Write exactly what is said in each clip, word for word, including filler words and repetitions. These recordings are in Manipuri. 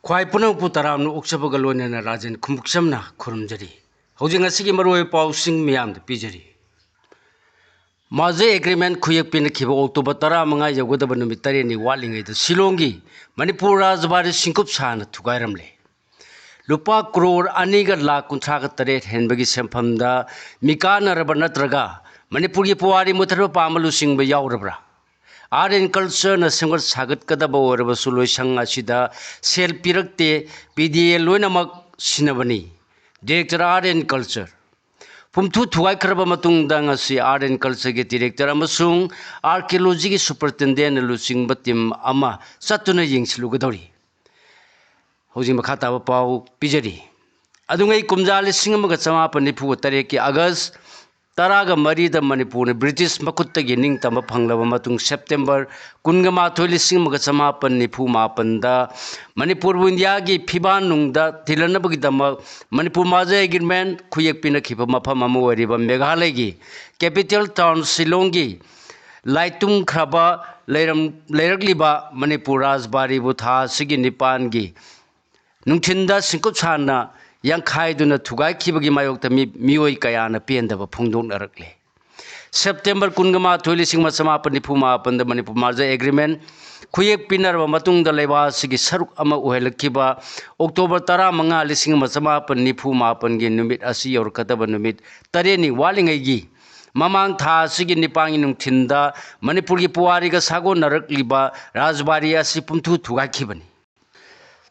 ꯈ꯭ꯋꯥꯏ ꯄꯨꯝꯅꯃꯛꯄꯨ ꯇꯔꯥꯝꯅ ꯑꯣꯛꯆꯕꯒ ꯂꯣꯏꯅꯅ ꯔꯥꯖꯦꯟ ꯈꯨꯃꯨꯛꯆꯝꯅ ꯈꯨꯔꯨꯝꯖꯔꯤ꯫ ꯍꯧꯖꯤꯛ ꯉꯁꯤꯒꯤ ꯃꯔꯨꯑꯣꯏꯕ ꯄꯥꯎꯁꯤꯡ ꯃꯤꯌꯥꯝꯗ ꯄꯤꯖꯔꯤ꯫ Merger Agreement ꯈꯨꯌꯦꯛ ꯄꯤꯅꯈꯤꯕ ꯑꯣꯛꯇꯣꯕꯔ ꯇꯔꯥꯃꯉꯥ ꯌꯧꯒꯗꯕ ꯅꯨꯃꯤꯠ ꯇꯔꯦꯠꯅꯤ ꯋꯥꯠꯂꯤꯉꯩꯗ ꯁꯤꯂꯣꯡꯒꯤ ꯃꯅꯤꯄꯨꯔ ꯔꯥꯖꯕꯥꯔꯤ ꯁꯤꯡꯀꯨꯞ ꯁꯥꯅ ꯊꯨꯒꯥꯏꯔꯝꯂꯦ꯫ ꯂꯨꯄꯥ ꯀ꯭ꯔꯣꯔ ꯑꯅꯤꯒ ꯂꯥꯈ ꯀꯨꯟꯊ꯭ꯔꯥꯒ ꯇꯔꯦꯠ ꯍꯦꯟꯕꯒꯤ ꯁꯦꯟꯐꯝꯗ ꯃꯤꯀꯥꯟꯅꯔꯕ ꯅꯠꯇ꯭ꯔꯒ ꯃꯅꯤꯄꯨꯔꯒꯤ ꯄꯨꯋꯥꯔꯤ ꯃꯨꯠꯊꯠꯄ ꯄꯥꯝꯕ ꯂꯨꯆꯤꯡꯕ ꯌꯥꯎꯔꯕ꯭ꯔꯥ? Art and Cultureꯅ ꯁꯦꯝꯒꯠ ꯁꯥꯒꯠꯀꯗꯕ ꯑꯣꯏꯔꯕꯁꯨ ꯂꯣꯏꯁꯪ ꯑꯁꯤꯗ ꯁꯦꯜ ꯄꯤꯔꯛꯇꯦ, ꯄꯤ ꯗꯤ ꯑꯦ ꯂꯣꯏꯅꯃꯛ ꯁꯤꯟꯅꯕꯅꯤ꯫ Director Art and Culture ꯄꯨꯝꯊꯨ ꯊꯨꯒꯥꯏꯈ꯭ꯔꯕ ꯃꯇꯨꯡꯗ ꯉꯁꯤ Art and Cultureꯒꯤ Director ꯑꯃꯁꯨꯡ Archaeologyꯒꯤ Superintendentꯅ ꯂꯨꯆꯤꯡꯕ team ꯑꯃ ꯆꯠꯇꯨꯅ ꯌꯦꯡꯁꯤꯜꯂꯨꯒꯗꯧꯔꯤ꯫ ꯍꯧꯖꯤꯛ ꯃꯈꯥ ꯇꯥꯕ ꯄꯥꯎ ꯄꯤꯖꯔꯤ꯫ ꯑꯗꯨꯉꯩ ꯀꯨꯝꯖꯥ ꯂꯤꯁꯤꯡ ꯑꯃꯒ ꯆꯃꯥꯄꯟ ꯅꯤꯐꯨ ꯇꯔꯦꯠꯀꯤ ꯑꯥꯒꯁ ꯇꯔꯥꯒ ꯃꯔꯤꯗ ꯃꯅꯤꯄꯨꯔꯅ ꯕ꯭ꯔꯤꯇꯤꯁ ꯃꯈꯨꯠꯇꯒꯤ ꯅꯤꯡꯇꯝꯕ ꯐꯪꯂꯕ ꯃꯇꯨꯡ, ꯁꯦꯞꯇꯦꯝꯕꯔ ꯀꯨꯟꯒ ꯃꯥꯊꯣꯏ, ꯂꯤꯁꯤꯡ ꯑꯃꯒ ꯆꯃꯥꯄꯟ ꯅꯤꯐꯨ ꯃꯥꯄꯟꯗ ꯃꯅꯤꯄꯨꯔꯕꯨ ꯏꯟꯗꯤꯌꯥꯒꯤ ꯐꯤꯕꯥꯟ ꯅꯨꯡꯗ ꯇꯤꯜꯍꯟꯅꯕꯒꯤꯗꯃꯛ ꯃꯅꯤꯄꯨꯔ Merger Agreement ꯈꯨꯌꯦꯛ ꯄꯤꯅꯈꯤꯕ ꯃꯐꯝ ꯑꯃ ꯑꯣꯏꯔꯤꯕ ꯃꯦꯘꯥꯂꯌꯒꯤ capital town ꯁꯤꯂꯣꯡꯒꯤ ꯂꯥꯏꯇꯨꯝꯈ꯭ꯔꯕ ꯂꯩꯔꯝ-, ꯂꯩꯔꯛꯂꯤꯕ ꯃꯅꯤꯄꯨꯔ ꯔꯥꯖꯕꯥꯔꯤꯕꯨ ꯊꯥ ꯑꯁꯤꯒꯤ ꯅꯤꯄꯥꯟꯒꯤ ꯅꯨꯡꯊꯤꯟꯗ ꯁꯤꯡꯀꯨꯞ ꯁꯥꯟꯅ ꯌꯥꯡꯈꯥꯏꯗꯨꯅ ꯊꯨꯒꯥꯏꯈꯤꯕꯒꯤ ꯃꯥꯌꯣꯛꯇ ꯃꯤ-, ꯃꯤꯑꯣꯏ ꯀꯌꯥꯅ ꯄꯦꯟꯗꯕ ꯐꯣꯡꯗꯣꯛꯅꯔꯛꯂꯦ꯫ ꯁꯦꯞꯇꯦꯝꯕꯔ ꯀꯨꯟꯒ ꯃꯥꯊꯣꯏ, ꯂꯤꯁꯤꯡ ꯑꯃ ꯆꯃꯥꯄꯟ ꯅꯤꯐꯨ ꯃꯥꯄꯟꯗ ꯃꯅꯤꯄꯨꯔ Merger Agreement ꯈꯨꯌꯦꯛ ꯄꯤꯅꯔꯕ ꯃꯇꯨꯡꯗ ꯂꯩꯕꯥꯛ ꯑꯁꯤꯒꯤ ꯁꯔꯨꯛ ꯑꯃ ꯑꯣꯏꯍꯜꯂꯛꯈꯤꯕ ꯑꯣꯛꯇꯣꯕꯔ ꯇꯔꯥꯃꯉꯥ, ꯂꯤꯁꯤꯡ ꯑꯃ ꯆꯃꯥꯄꯟ ꯅꯤꯐꯨ ꯃꯥꯄꯟꯒꯤ ꯅꯨꯃꯤꯠ ꯑꯁꯤ ꯌꯧꯔꯛꯀꯗꯕ ꯅꯨꯃꯤꯠ ꯇꯔꯦꯠꯅꯤ ꯋꯥꯠꯂꯤꯉꯩꯒꯤ ꯃꯃꯥꯡ ꯊꯥ ꯑꯁꯤꯒꯤ ꯅꯤꯄꯥꯟꯒꯤ ꯅꯨꯡꯊꯤꯟꯗ ꯃꯅꯤꯄꯨꯔꯒꯤ ꯄꯨꯋꯥꯔꯤꯒ ꯁꯥꯒꯣꯟꯅꯔꯛꯂꯤꯕ ꯔꯥꯖꯕꯥꯔꯤ ꯑꯁꯤ ꯄꯨꯝꯊꯨ ꯊꯨꯒꯥꯏꯈꯤꯕꯅꯤ꯫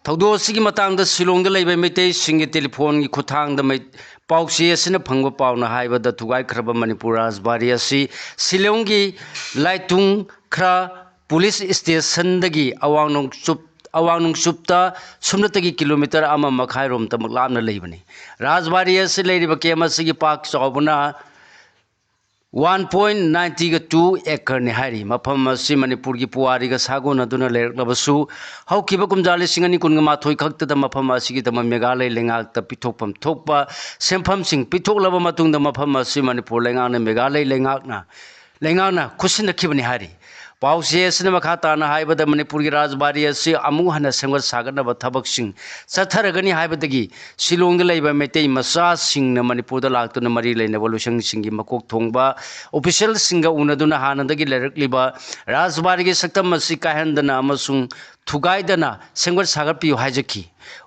ꯊꯧꯗꯣꯛ ꯑꯁꯤꯒꯤ ꯃꯇꯥꯡꯗ ꯁꯤꯂꯣꯡꯗ ꯂꯩꯕ ꯃꯩꯇꯩꯁꯤꯡꯒꯤ ꯇꯦꯂꯤꯐꯣꯟꯒꯤ ꯈꯨꯠꯊꯥꯡꯗ ꯃꯩ-, ꯄꯥꯎꯆꯦ ꯑꯁꯤꯅ ꯐꯪꯕ ꯄꯥꯎꯅ ꯍꯥꯏꯕꯗ, ꯊꯨꯒꯥꯏꯈ꯭ꯔꯕ ꯃꯅꯤꯄꯨꯔ ꯔꯥꯖꯕꯥꯔꯤ ꯑꯁꯤ ꯁꯤꯂꯣꯡꯒꯤ ꯂꯥꯏꯇꯨꯡ ꯈꯔ ꯄꯨꯂꯤꯁ ꯁ꯭ꯇꯦꯁꯟꯗꯒꯤ ꯑꯋꯥꯡ ꯅꯣꯡꯆꯨꯞ, ꯑꯋꯥꯡ ꯅꯣꯡꯆꯨꯞꯇ ꯁꯨꯞꯅꯇꯒꯤ ꯀꯤꯂꯣꯃꯤꯇꯔ ꯑꯃ ꯃꯈꯥꯏꯔꯣꯝꯇꯃꯛ ꯂꯥꯞꯅ ꯂꯩꯕꯅꯤ꯫ ꯔꯥꯖꯕꯥꯔꯤ ꯑꯁꯤ ꯂꯩꯔꯤꯕ camp ꯑꯁꯤꯒꯤ ꯄꯥꯛ ꯆꯥꯎꯕꯅ one point ninety two acreꯅꯤ ꯍꯥꯏꯔꯤ꯫ ꯃꯐꯝ ꯑꯁꯤ ꯃꯅꯤꯄꯨꯔꯒꯤ ꯄꯨꯋꯥꯔꯤꯒ ꯁꯥꯒꯣꯟꯅꯗꯨꯅ ꯂꯩꯔꯛꯂꯕꯁꯨ, ꯍꯧꯈꯤꯕ ꯀꯨꯝꯖꯥ ꯂꯤꯁꯤꯡ ꯑꯅꯤ ꯀꯨꯟꯒ ꯃꯥꯊꯣꯏ ꯈꯛꯇꯗ ꯃꯐꯝ ꯑꯁꯤꯒꯤꯗꯃꯛ ꯃꯦꯘꯥꯂꯌ ꯂꯩꯉꯥꯛꯇ ꯄꯤꯊꯣꯛꯐꯝ ꯊꯣꯛꯄ ꯁꯦꯟꯐꯝꯁꯤꯡ ꯄꯤꯊꯣꯛꯂꯕ ꯃꯇꯨꯡꯗ, ꯃꯐꯝ ꯑꯁꯤ ꯃꯅꯤꯄꯨꯔ ꯂꯩꯉꯥꯛꯅ ꯃꯦꯘꯥꯂꯌ ꯂꯩꯉꯥꯛꯅ, ꯂꯩꯉꯥꯛꯅ ꯈꯨꯠꯁꯤꯟꯅꯈꯤꯕꯅꯤ ꯍꯥꯏꯔꯤ꯫ ꯄꯥꯎꯆꯦ ꯑꯁꯤꯅ ꯃꯈꯥ ꯇꯥꯅ ꯍꯥꯏꯕꯗ, ꯃꯅꯤꯄꯨꯔꯒꯤ ꯔꯥꯖꯕꯥꯔꯤ ꯑꯁꯤ ꯑꯃꯨꯛ ꯍꯟꯅ ꯁꯦꯝꯒꯠ ꯁꯥꯒꯠꯅꯕ ꯊꯕꯛꯁꯤꯡ ꯆꯠꯊꯔꯒꯅꯤ ꯍꯥꯏꯕꯗꯒꯤ ꯁꯤꯂꯣꯡꯗ ꯂꯩꯕ ꯃꯩꯇꯩ ꯃꯆꯥꯁꯤꯡꯅ ꯃꯅꯤꯄꯨꯔꯗ ꯂꯥꯛꯇꯨꯅ ꯃꯔꯤ ꯂꯩꯅꯕ ꯂꯨꯆꯤꯡꯁꯤꯡꯒꯤ ꯃꯀꯣꯛ ꯊꯣꯡꯕ ꯑꯣꯐꯤꯁꯤꯌꯦꯜꯁꯤꯡꯒ ꯎꯅꯗꯨꯅ ꯍꯥꯟꯅꯗꯒꯤ ꯂꯩꯔꯛꯂꯤꯕ ꯔꯥꯖꯕꯥꯔꯤꯒꯤ ꯁꯛꯇꯝ ꯑꯁꯤ ꯀꯥꯏꯍꯟꯗꯅ ꯑꯃꯁꯨꯡ ꯊꯨꯒꯥꯏꯗꯅ ꯁꯦꯝꯒꯠ ꯁꯥꯒꯠꯄꯤꯌꯨ ꯍꯥꯏꯖꯈꯤ꯫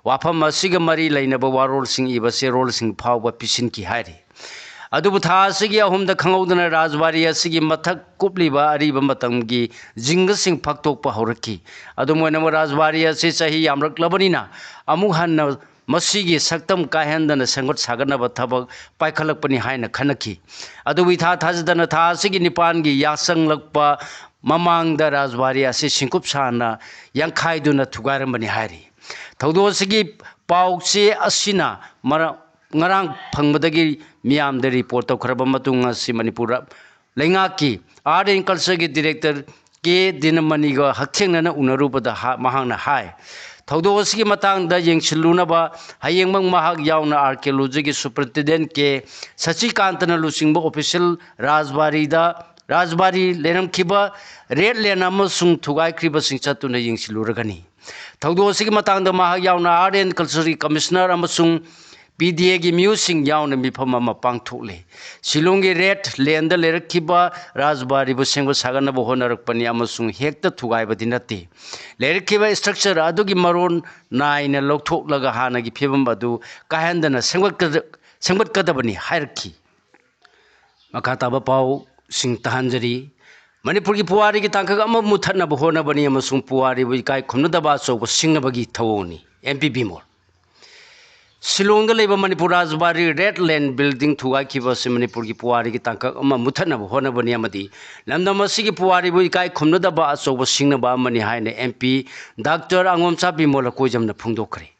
ꯋꯥꯐꯝ ꯑꯁꯤꯒ ꯃꯔꯤ ꯂꯩꯅꯕ ꯋꯥꯔꯣꯜꯁꯤꯡ ꯏꯕ ꯆꯦꯔꯣꯜꯁꯤꯡ ꯐꯥꯎꯕ ꯄꯤꯁꯤꯟꯈꯤ ꯍꯥꯏꯔꯤ꯫ ꯑꯗꯨꯕꯨ ꯊꯥ ꯑꯁꯤꯒꯤ ꯑꯍꯨꯝꯗ ꯈꯪꯍꯧꯗꯅ ꯔꯥꯖꯕꯥꯔꯤ ꯑꯁꯤꯒꯤ ꯃꯊꯛ ꯀꯨꯞꯂꯤꯕ ꯑꯔꯤꯕ ꯃꯇꯝꯒꯤ ꯖꯤꯡꯒꯁꯤꯡ ꯐꯥꯛꯇꯣꯛꯄ ꯍꯧꯔꯛꯈꯤ꯫ ꯑꯗꯨꯝ ꯑꯣꯏꯅꯃꯛ, ꯔꯥꯖꯕꯥꯔꯤ ꯑꯁꯤ ꯆꯍꯤ ꯌꯥꯝꯂꯛꯂꯕꯅꯤꯅ ꯑꯃꯨꯛ ꯍꯟꯅ ꯃꯁꯤꯒꯤ ꯁꯛꯇꯝ ꯀꯥꯏꯍꯟꯗꯅ ꯁꯦꯝꯒꯠ ꯁꯥꯒꯠꯅꯕ ꯊꯕꯛ ꯄꯥꯏꯈꯠꯂꯛꯄꯅꯤ ꯍꯥꯏꯅ ꯈꯟꯅꯈꯤ꯫ ꯑꯗꯨꯕꯨ ꯏꯊꯥ ꯊꯥꯖꯗꯅ ꯊꯥ ꯑꯁꯤꯒꯤ ꯅꯤꯄꯥꯟꯒꯤ ꯌꯥꯆꯪꯂꯛꯄ ꯃꯃꯥꯡꯗ ꯔꯥꯖꯕꯥꯔꯤ ꯑꯁꯤ ꯁꯤꯡꯀꯨꯞ ꯁꯥꯅ ꯌꯥꯡꯈꯥꯏꯗꯨꯅ ꯊꯨꯒꯥꯏꯔꯝꯕꯅꯤ ꯍꯥꯏꯔꯤ꯫ ꯊꯧꯗꯣꯛ ꯑꯁꯤꯒꯤ ꯄꯥꯎꯆꯦ ꯑꯁꯤꯅ ꯃꯔ-, ꯉꯔꯥꯡ ꯐꯪꯕꯗꯒꯤ ꯃꯤꯌꯥꯝꯗ ꯔꯤꯄꯣꯔꯠ ꯇꯧꯈ꯭ꯔꯕ ꯃꯇꯨꯡ ꯑꯁꯤ ꯃꯅꯤꯄꯨꯔ ꯂꯩꯉꯥꯛꯀꯤ ꯑꯥꯔꯠ ꯑꯦꯟ ꯀꯜꯆꯔꯒꯤ ꯗꯤꯔꯦꯛꯇꯔ ꯀꯦ ꯗꯤꯅꯃꯅꯤꯒ ꯍꯛꯊꯦꯡꯅꯅ ꯎꯅꯔꯨꯕꯗ ꯍꯥ-, ꯃꯍꯥꯛꯅ ꯍꯥꯏ, ꯊꯧꯗꯣꯛ ꯑꯁꯤꯒꯤ ꯃꯇꯥꯡꯗ ꯌꯦꯡꯁꯤꯜꯂꯨꯅꯕ ꯍꯌꯦꯡꯃꯛ ꯃꯍꯥꯛ ꯌꯥꯎꯅ ꯑꯥꯔꯀꯤꯑꯣꯂꯣꯖꯤꯒꯤ ꯁꯨꯄꯔꯤꯟꯇꯦꯟꯗꯦꯟꯠ ꯀꯦ ꯁꯆꯤꯀꯥꯟꯇꯅ ꯂꯨꯆꯤꯡꯕ ꯑꯣꯐꯤꯁꯤꯌꯦꯜ ꯔꯥꯖꯕꯥꯔꯤꯗ, ꯔꯥꯖꯕꯥꯔꯤ ꯂꯩꯔꯝꯈꯤꯕ ꯔꯦꯠ ꯂꯦꯟ ꯑꯃꯁꯨꯡ ꯊꯨꯒꯥꯏꯈ꯭ꯔꯤꯕꯁꯤꯡ ꯆꯠꯇꯨꯅ ꯌꯦꯡꯁꯤꯜꯂꯨꯔꯒꯅꯤ꯫ ꯊꯧꯗꯣꯛ ꯑꯁꯤꯒꯤ ꯃꯇꯥꯡꯗ ꯃꯍꯥꯛ ꯌꯥꯎꯅ ꯑꯥꯔꯠ ꯑꯦꯟ ꯀꯜꯆꯔꯒꯤ ꯀꯃꯤꯁꯅꯔ ꯑꯃꯁꯨꯡ ꯄꯤ ꯗꯤ ꯑꯦꯒꯤ ꯃꯤꯑꯣꯏꯁꯤꯡ ꯌꯥꯎꯅ ꯃꯤꯐꯝ ꯑꯃ ꯄꯥꯡꯊꯣꯛꯂꯦ꯫ ꯁꯤꯂꯣꯡꯒꯤ ꯔꯦꯠ ꯂꯦꯟꯗ ꯂꯩꯔꯛꯈꯤꯕ ꯔꯥꯖꯕꯥꯔꯤꯕꯨ ꯁꯦꯝꯒꯠ ꯁꯥꯒꯠꯅꯕ ꯍꯣꯠꯅꯔꯛꯄꯅꯤ ꯑꯃꯁꯨꯡ ꯍꯦꯛꯇ ꯊꯨꯒꯥꯏꯕꯗꯤ ꯅꯠꯇꯦ꯫ ꯂꯩꯔꯛꯈꯤꯕ ꯏꯁꯇ꯭ꯔꯛꯆꯔ ꯑꯗꯨꯒꯤ ꯃꯔꯣꯟ ꯅꯥꯏꯅ ꯂꯧꯊꯣꯛꯂꯒ ꯍꯥꯟꯅꯒꯤ ꯐꯤꯕꯝ ꯑꯗꯨ ꯀꯥꯏꯍꯟꯗꯅ ꯁꯦꯝꯒꯠꯀꯗꯕꯅꯤ ꯍꯥꯏꯔꯛꯈꯤ꯫ ꯃꯈꯥ ꯇꯥꯕ ꯄꯥꯎꯁꯤꯡ ꯇꯥꯍꯟꯖꯔꯤ꯫ ꯃꯅꯤꯄꯨꯔꯒꯤ ꯄꯨꯋꯥꯔꯤꯒꯤ ꯇꯥꯡꯀꯛ ꯑꯃ ꯃꯨꯊꯠꯅꯕ ꯍꯣꯠꯅꯕꯅꯤ ꯑꯃꯁꯨꯡ ꯄꯨꯋꯥꯔꯤꯕꯨ ꯏꯀꯥꯏ ꯈꯨꯝꯅꯗꯕ ꯑꯆꯧꯕ ꯁꯤꯡꯅꯕꯒꯤ ꯊꯧꯑꯣꯡꯅꯤ꯫ M P Bimol. ꯁꯤꯂꯣꯡꯗ ꯂꯩꯕ ꯃꯅꯤꯄꯨꯔ ꯔꯥꯖꯕꯥꯔꯤ ꯔꯦꯠ ꯂꯦꯟ ꯕꯤꯜꯗꯤꯡ ꯊꯨꯒꯥꯏꯈꯤꯕ ꯑꯁꯤ ꯃꯅꯤꯄꯨꯔꯒꯤ ꯄꯨꯋꯥꯔꯤꯒꯤ ꯇꯥꯡꯀꯛ ꯑꯃ ꯃꯨꯊꯠꯅꯕ ꯍꯣꯠꯅꯕꯅꯤ ꯑꯃꯗꯤ ꯂꯝꯗꯝ ꯑꯁꯤꯒꯤ ꯄꯨꯋꯥꯔꯤꯕꯨ ꯏꯀꯥꯏ ꯈꯨꯝꯅꯗꯕ ꯑꯆꯧꯕ ꯁꯤꯡꯅꯕ ꯑꯃꯅꯤ ꯍꯥꯏꯅ ꯑꯦꯝ ꯄꯤ ꯗꯥꯛꯇꯔ ꯑꯉꯣꯝꯆꯥ ꯕꯤꯃꯣꯜ ꯑꯀꯣꯏꯖꯝꯅ ꯐꯣꯡꯗꯣꯛꯈ꯭ꯔꯦ꯫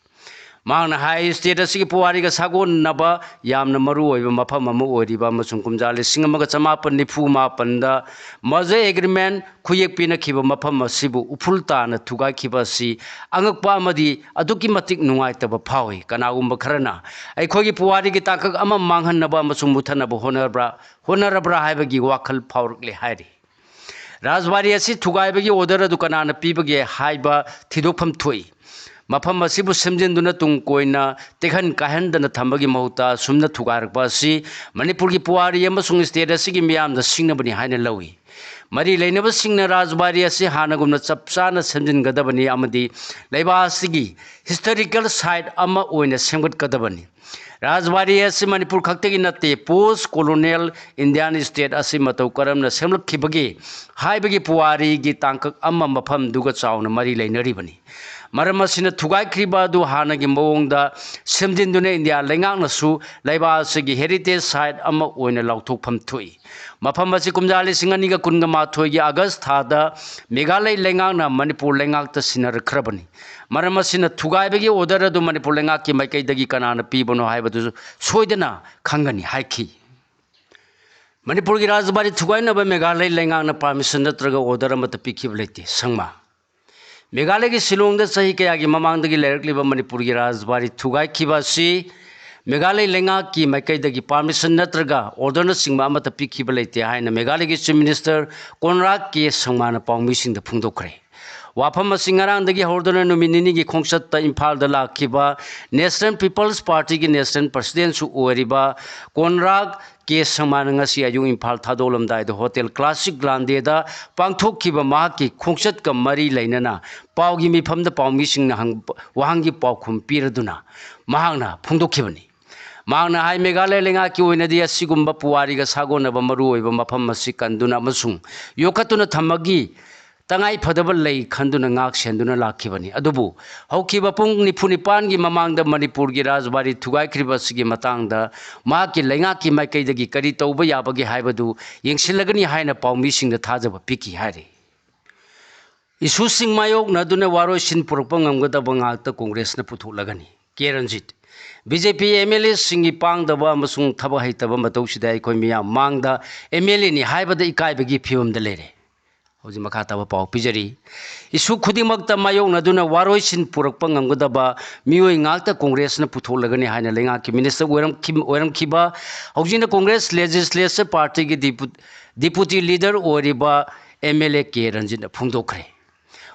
ꯃꯍꯥꯛꯅ ꯍꯥꯏ, ꯁ꯭ꯇꯦꯠ ꯑꯁꯤꯒꯤ ꯄꯨꯋꯥꯔꯤꯒ ꯁꯥꯒꯣꯟꯅꯕ ꯌꯥꯝꯅ ꯃꯔꯨ ꯑꯣꯏꯕ ꯃꯐꯝ ꯑꯃ ꯑꯣꯏꯔꯤꯕ ꯑꯃꯁꯨꯡ ꯀꯨꯝꯖꯥ ꯂꯤꯁꯤꯡ ꯑꯃꯒ ꯆꯃꯥꯄꯟ ꯅꯤꯐꯨ ꯃꯥꯄꯟꯗ ꯃꯔꯖꯔ ꯑꯦꯒ꯭ꯔꯤꯃꯦꯟ ꯈꯨꯌꯦꯛ ꯄꯤꯅꯈꯤꯕ ꯃꯐꯝ ꯑꯁꯤꯕꯨ ꯎꯐꯨꯜ ꯇꯥꯅ ꯊꯨꯒꯥꯏꯈꯤꯕ ꯑꯁꯤ ꯑꯉꯛꯄ ꯑꯃꯗꯤ ꯑꯗꯨꯛꯀꯤ ꯃꯇꯤꯛ ꯅꯨꯡꯉꯥꯏꯇꯕ ꯐꯥꯎꯏ꯫ ꯀꯅꯥꯒꯨꯝꯕ ꯈꯔꯅ ꯑꯩꯈꯣꯏꯒꯤ ꯄꯨꯋꯥꯔꯤꯒꯤ ꯇꯥꯡꯀꯛ ꯑꯃ ꯃꯥꯡꯍꯟꯅꯕ ꯑꯃꯁꯨꯡ ꯃꯨꯊꯠꯅꯕ ꯍꯣꯠꯅꯕ꯭ꯔꯥ, ꯍꯣꯠꯅꯔꯕ꯭ꯔꯥ ꯍꯥꯏꯕꯒꯤ ꯋꯥꯈꯜ ꯐꯥꯎꯔꯛꯂꯦ ꯍꯥꯏꯔꯤ꯫ ꯔꯥꯖꯕꯥꯔꯤ ꯑꯁꯤ ꯊꯨꯒꯥꯏꯕꯒꯤ order ꯑꯗꯨ ꯀꯅꯥꯅ ꯄꯤꯕꯒꯦ ꯍꯥꯏꯕ ꯊꯤꯗꯣꯛꯐꯝ ꯊꯣꯛꯏ꯫ ꯃꯐꯝ ꯑꯁꯤꯕꯨ ꯁꯦꯝꯖꯤꯟꯗꯨꯅ ꯇꯨꯡ ꯀꯣꯏꯅ ꯇꯦꯛꯍꯟ ꯀꯥꯏꯍꯟꯗꯅ ꯊꯝꯕꯒꯤ ꯃꯍꯨꯠꯇ ꯑꯁꯨꯝꯅ ꯊꯨꯒꯥꯏꯔꯛꯄ ꯑꯁꯤ ꯃꯅꯤꯄꯨꯔꯒꯤ ꯄꯨꯋꯥꯔꯤ ꯑꯃꯁꯨꯡ state ꯑꯁꯤꯒꯤ ꯃꯤꯌꯥꯝꯗ ꯁꯤꯡꯅꯕꯅꯤ ꯍꯥꯏꯅ ꯂꯧꯏ꯫ ꯃꯔꯤ ꯂꯩꯅꯕꯁꯤꯡꯅ ꯔꯥꯖꯕꯥꯔꯤ ꯑꯁꯤ ꯍꯥꯟꯅꯒꯨꯝꯅ ꯆꯞ ꯆꯥꯅ ꯁꯦꯝꯖꯤꯟꯒꯗꯕꯅꯤ ꯑꯃꯗꯤ ꯂꯩꯕꯥꯛ ꯑꯁꯤꯒꯤ historical site ꯑꯃ ꯑꯣꯏꯅ ꯁꯦꯝꯒꯠꯀꯗꯕꯅꯤ꯫ ꯔꯥꯖꯕꯥꯔꯤ ꯑꯁꯤ ꯃꯅꯤꯄꯨꯔ ꯈꯛꯇꯒꯤ ꯅꯠꯇꯦ, post colonial Indian state ꯑꯁꯤ ꯃꯇꯧ ꯀꯔꯝꯅ ꯁꯦꯝꯂꯛꯈꯤꯕꯒꯦ ꯍꯥꯏꯕꯒꯤ ꯄꯨꯋꯥꯔꯤꯒꯤ ꯇꯥꯡꯀꯛ ꯑꯃ ꯃꯐꯝꯗꯨꯒ ꯆꯥꯎꯅ ꯃꯔꯤ ꯂꯩꯅꯔꯤꯕꯅꯤ꯫ ꯃꯔꯝ ꯑꯁꯤꯅ ꯊꯨꯒꯥꯏꯈ꯭ꯔꯤꯕ ꯑꯗꯨ ꯍꯥꯟꯅꯒꯤ ꯃꯑꯣꯡꯗ ꯁꯦꯝꯖꯤꯟꯗꯨꯅ ꯏꯟꯗꯤꯌꯥ ꯂꯩꯉꯥꯛꯅꯁꯨ ꯂꯩꯕꯥꯛ ꯑꯁꯤꯒꯤ heritage site ꯑꯃ ꯑꯣꯏꯅ ꯂꯥꯎꯊꯣꯛꯐꯝ ꯊꯣꯛꯏ꯫ ꯃꯐꯝ ꯑꯁꯤ ꯀꯨꯝꯖꯥ ꯂꯤꯁꯤꯡ ꯑꯅꯤꯒ ꯀꯨꯟꯒ ꯃꯥꯊꯣꯏꯒꯤ August ꯊꯥꯗ ꯃꯦꯘꯥꯂꯌ ꯂꯩꯉꯥꯛꯅ ꯃꯅꯤꯄꯨꯔ ꯂꯩꯉꯥꯛꯇ ꯁꯤꯟꯅꯔꯛꯈ꯭ꯔꯕꯅꯤ꯫ ꯃꯔꯝ ꯑꯁꯤꯅ ꯊꯨꯒꯥꯏꯕꯒꯤ order ꯑꯗꯨ ꯃꯅꯤꯄꯨꯔ ꯂꯩꯉꯥꯛꯀꯤ ꯃꯥꯏꯀꯩꯗꯒꯤ ꯀꯅꯥꯅ ꯄꯤꯕꯅꯣ ꯍꯥꯏꯕꯗꯨꯁꯨ ꯁꯣꯏꯗꯅ ꯈꯪꯒꯅꯤ ꯍꯥꯏꯈꯤ꯫ ꯃꯅꯤꯄꯨꯔꯒꯤ ꯔꯥꯖꯕꯥꯔꯤ ꯊꯨꯒꯥꯏꯅꯕ ꯃꯦꯘꯥꯂꯌ ꯂꯩꯉꯥꯛꯅ permission ꯅꯠꯇ꯭ꯔꯒ order ꯑꯃꯠꯇ ꯄꯤꯈꯤꯕ ꯂꯩꯇꯦ꯫ ꯁꯪꯃꯥ꯫ ꯃꯦꯘꯥꯂꯌꯒꯤ ꯁꯤꯂꯣꯡꯗ ꯆꯍꯤ ꯀꯌꯥꯒꯤ ꯃꯃꯥꯡꯗꯒꯤ ꯂꯩꯔꯛꯂꯤꯕ ꯃꯅꯤꯄꯨꯔꯒꯤ ꯔꯥꯖꯕꯥꯔꯤ ꯊꯨꯒꯥꯏꯈꯤꯕ ꯑꯁꯤ ꯃꯦꯘꯥꯂꯌ ꯂꯩꯉꯥꯛꯀꯤ ꯃꯥꯏꯀꯩꯗꯒꯤ permission ꯅꯠꯇ꯭ꯔꯒ orderꯅꯆꯤꯡꯕ ꯑꯃꯠꯇ ꯄꯤꯈꯤꯕ ꯂꯩꯇꯦ ꯍꯥꯏꯅ ꯃꯦꯘꯥꯂꯌꯒꯤ Chief Minister ꯀꯣꯟꯔꯥꯗ ꯀꯦ ꯁꯪꯃꯥꯅ ꯄꯥꯎꯃꯤꯁꯤꯡꯗ ꯐꯣꯡꯗꯣꯛꯈ꯭ꯔꯦ꯫ ꯋꯥꯐꯝ ꯑꯁꯤ ꯉꯔꯥꯡꯗꯒꯤ ꯍꯧꯔꯗꯨꯅ ꯅꯨꯃꯤꯠ ꯅꯤꯅꯤꯒꯤ ꯈꯣꯡꯆꯠꯇ ꯏꯝꯐꯥꯜꯗ ꯂꯥꯛꯈꯤꯕ National People's Partyꯒꯤ National Presidentꯁꯨ ꯑꯣꯏꯔꯤꯕ ꯀꯣꯟꯔꯥꯗ ꯀꯦ ꯁꯪꯃꯥꯅ ꯉꯁꯤ ꯑꯌꯨꯛ ꯏꯝꯐꯥꯜ ꯊꯥꯗꯣꯛꯂꯝꯗꯥꯏꯗ Hotel Classic Grandeꯗ ꯄꯥꯡꯊꯣꯛꯈꯤꯕ ꯃꯍꯥꯛꯀꯤ ꯈꯣꯡꯆꯠꯀ ꯃꯔꯤ ꯂꯩꯅꯅ ꯄꯥꯎꯒꯤ ꯃꯤꯐꯝꯗ ꯄꯥꯎꯃꯤꯁꯤꯡꯅ ꯍꯪꯕ ꯋꯥꯍꯪꯒꯤ ꯄꯥꯎꯈꯨꯝ ꯄꯤꯔꯗꯨꯅ ꯃꯍꯥꯛꯅ ꯐꯣꯡꯗꯣꯛꯈꯤꯕꯅꯤ꯫ ꯃꯍꯥꯛꯅ ꯍꯥꯏ, ꯃꯦꯘꯥꯂꯌ ꯂꯩꯉꯥꯛꯀꯤ ꯑꯣꯏꯅꯗꯤ ꯑꯁꯤꯒꯨꯝꯕ ꯄꯨꯋꯥꯔꯤꯒ ꯁꯥꯒꯣꯟꯅꯕ ꯃꯔꯨꯑꯣꯏꯕ ꯃꯐꯝ ꯑꯁꯤ ꯀꯟꯗꯨꯅ ꯑꯃꯁꯨꯡ ꯌꯣꯛꯈꯠꯇꯨꯅ ꯊꯝꯕꯒꯤ ꯇꯉꯥꯏ ꯐꯗꯕ ꯂꯩ ꯈꯟꯗꯨꯅ ꯉꯥꯛ ꯁꯦꯟꯗꯨꯅ ꯂꯥꯛꯈꯤꯕꯅꯤ꯫ ꯑꯗꯨꯕꯨ ꯍꯧꯈꯤꯕ ꯄꯨꯡ ꯅꯤꯐꯨ ꯅꯤꯄꯥꯟꯒꯤ ꯃꯃꯥꯡꯗ ꯃꯅꯤꯄꯨꯔꯒꯤ ꯔꯥꯖꯕꯥꯔꯤ ꯊꯨꯒꯥꯏꯈ꯭ꯔꯤꯕ ꯑꯁꯤꯒꯤ ꯃꯇꯥꯡꯗ ꯃꯍꯥꯛꯀꯤ ꯂꯩꯉꯥꯛꯀꯤ ꯃꯥꯏꯀꯩꯗꯒꯤ ꯀꯔꯤ ꯇꯧꯕ ꯌꯥꯕꯒꯦ ꯍꯥꯏꯕꯗꯨ ꯌꯦꯡꯁꯤꯜꯂꯒꯅꯤ ꯍꯥꯏꯅ ꯄꯥꯎꯃꯤꯁꯤꯡꯗ ꯊꯥꯖꯕ ꯄꯤꯈꯤ ꯍꯥꯏꯔꯤ꯫ Issueꯁꯤꯡ ꯃꯥꯌꯣꯛꯅꯗꯨꯅ ꯋꯥꯔꯣꯏꯁꯤꯟ ꯄꯨꯔꯛꯄ ꯉꯝꯒꯗꯕ ꯉꯥꯛꯇ ꯀꯣꯡꯒ꯭ꯔꯦꯁꯅ ꯄꯨꯊꯣꯛꯂꯒꯅꯤ꯫ ꯀꯦ ꯔꯟꯖꯤꯠ꯫ BJP MLAꯁꯤꯡꯒꯤ ꯄꯥꯡꯗꯕ ꯑꯃꯁꯨꯡ ꯊꯕꯛ ꯍꯩꯇꯕ ꯃꯇꯧꯁꯤꯗ ꯑꯩꯈꯣꯏ ꯃꯤꯌꯥꯝ ꯃꯥꯡꯗ MLAꯅꯤ ꯍꯥꯏꯕꯗ ꯏꯀꯥꯏꯕꯒꯤ ꯐꯤꯕꯝꯗ ꯂꯩꯔꯦ꯫ ꯍꯧꯖꯤꯛ ꯃꯈꯥ ꯇꯥꯕ ꯄꯥꯎ ꯄꯤꯖꯔꯤ꯫ Issue ꯈꯨꯗꯤꯡꯃꯛꯇ ꯃꯥꯌꯣꯛꯅꯗꯨꯅ ꯋꯥꯔꯣꯏꯁꯤꯟ ꯄꯨꯔꯛꯄ ꯉꯝꯒꯗꯕ ꯃꯤꯑꯣꯏ ꯉꯥꯛꯇ ꯀꯣꯡꯒ꯭ꯔꯦꯁꯅ ꯄꯨꯊꯣꯛꯂꯒꯅꯤ ꯍꯥꯏꯅ ꯂꯩꯉꯥꯛꯀꯤ minister ꯑꯣꯏꯔꯝꯈꯤ-, ꯑꯣꯏꯔꯝꯈꯤꯕ, ꯍꯧꯖꯤꯛꯅ Congress Legislature Partyꯒꯤ ꯗꯤꯄꯨ-, Deputy Leader ꯑꯣꯏꯔꯤꯕ ꯑꯦꯝ ꯑꯦꯜ ꯑꯦ ꯀꯦ ꯔꯟꯖꯤꯠꯅ ꯐꯣꯡꯗꯣꯛꯈ꯭ꯔꯦ꯫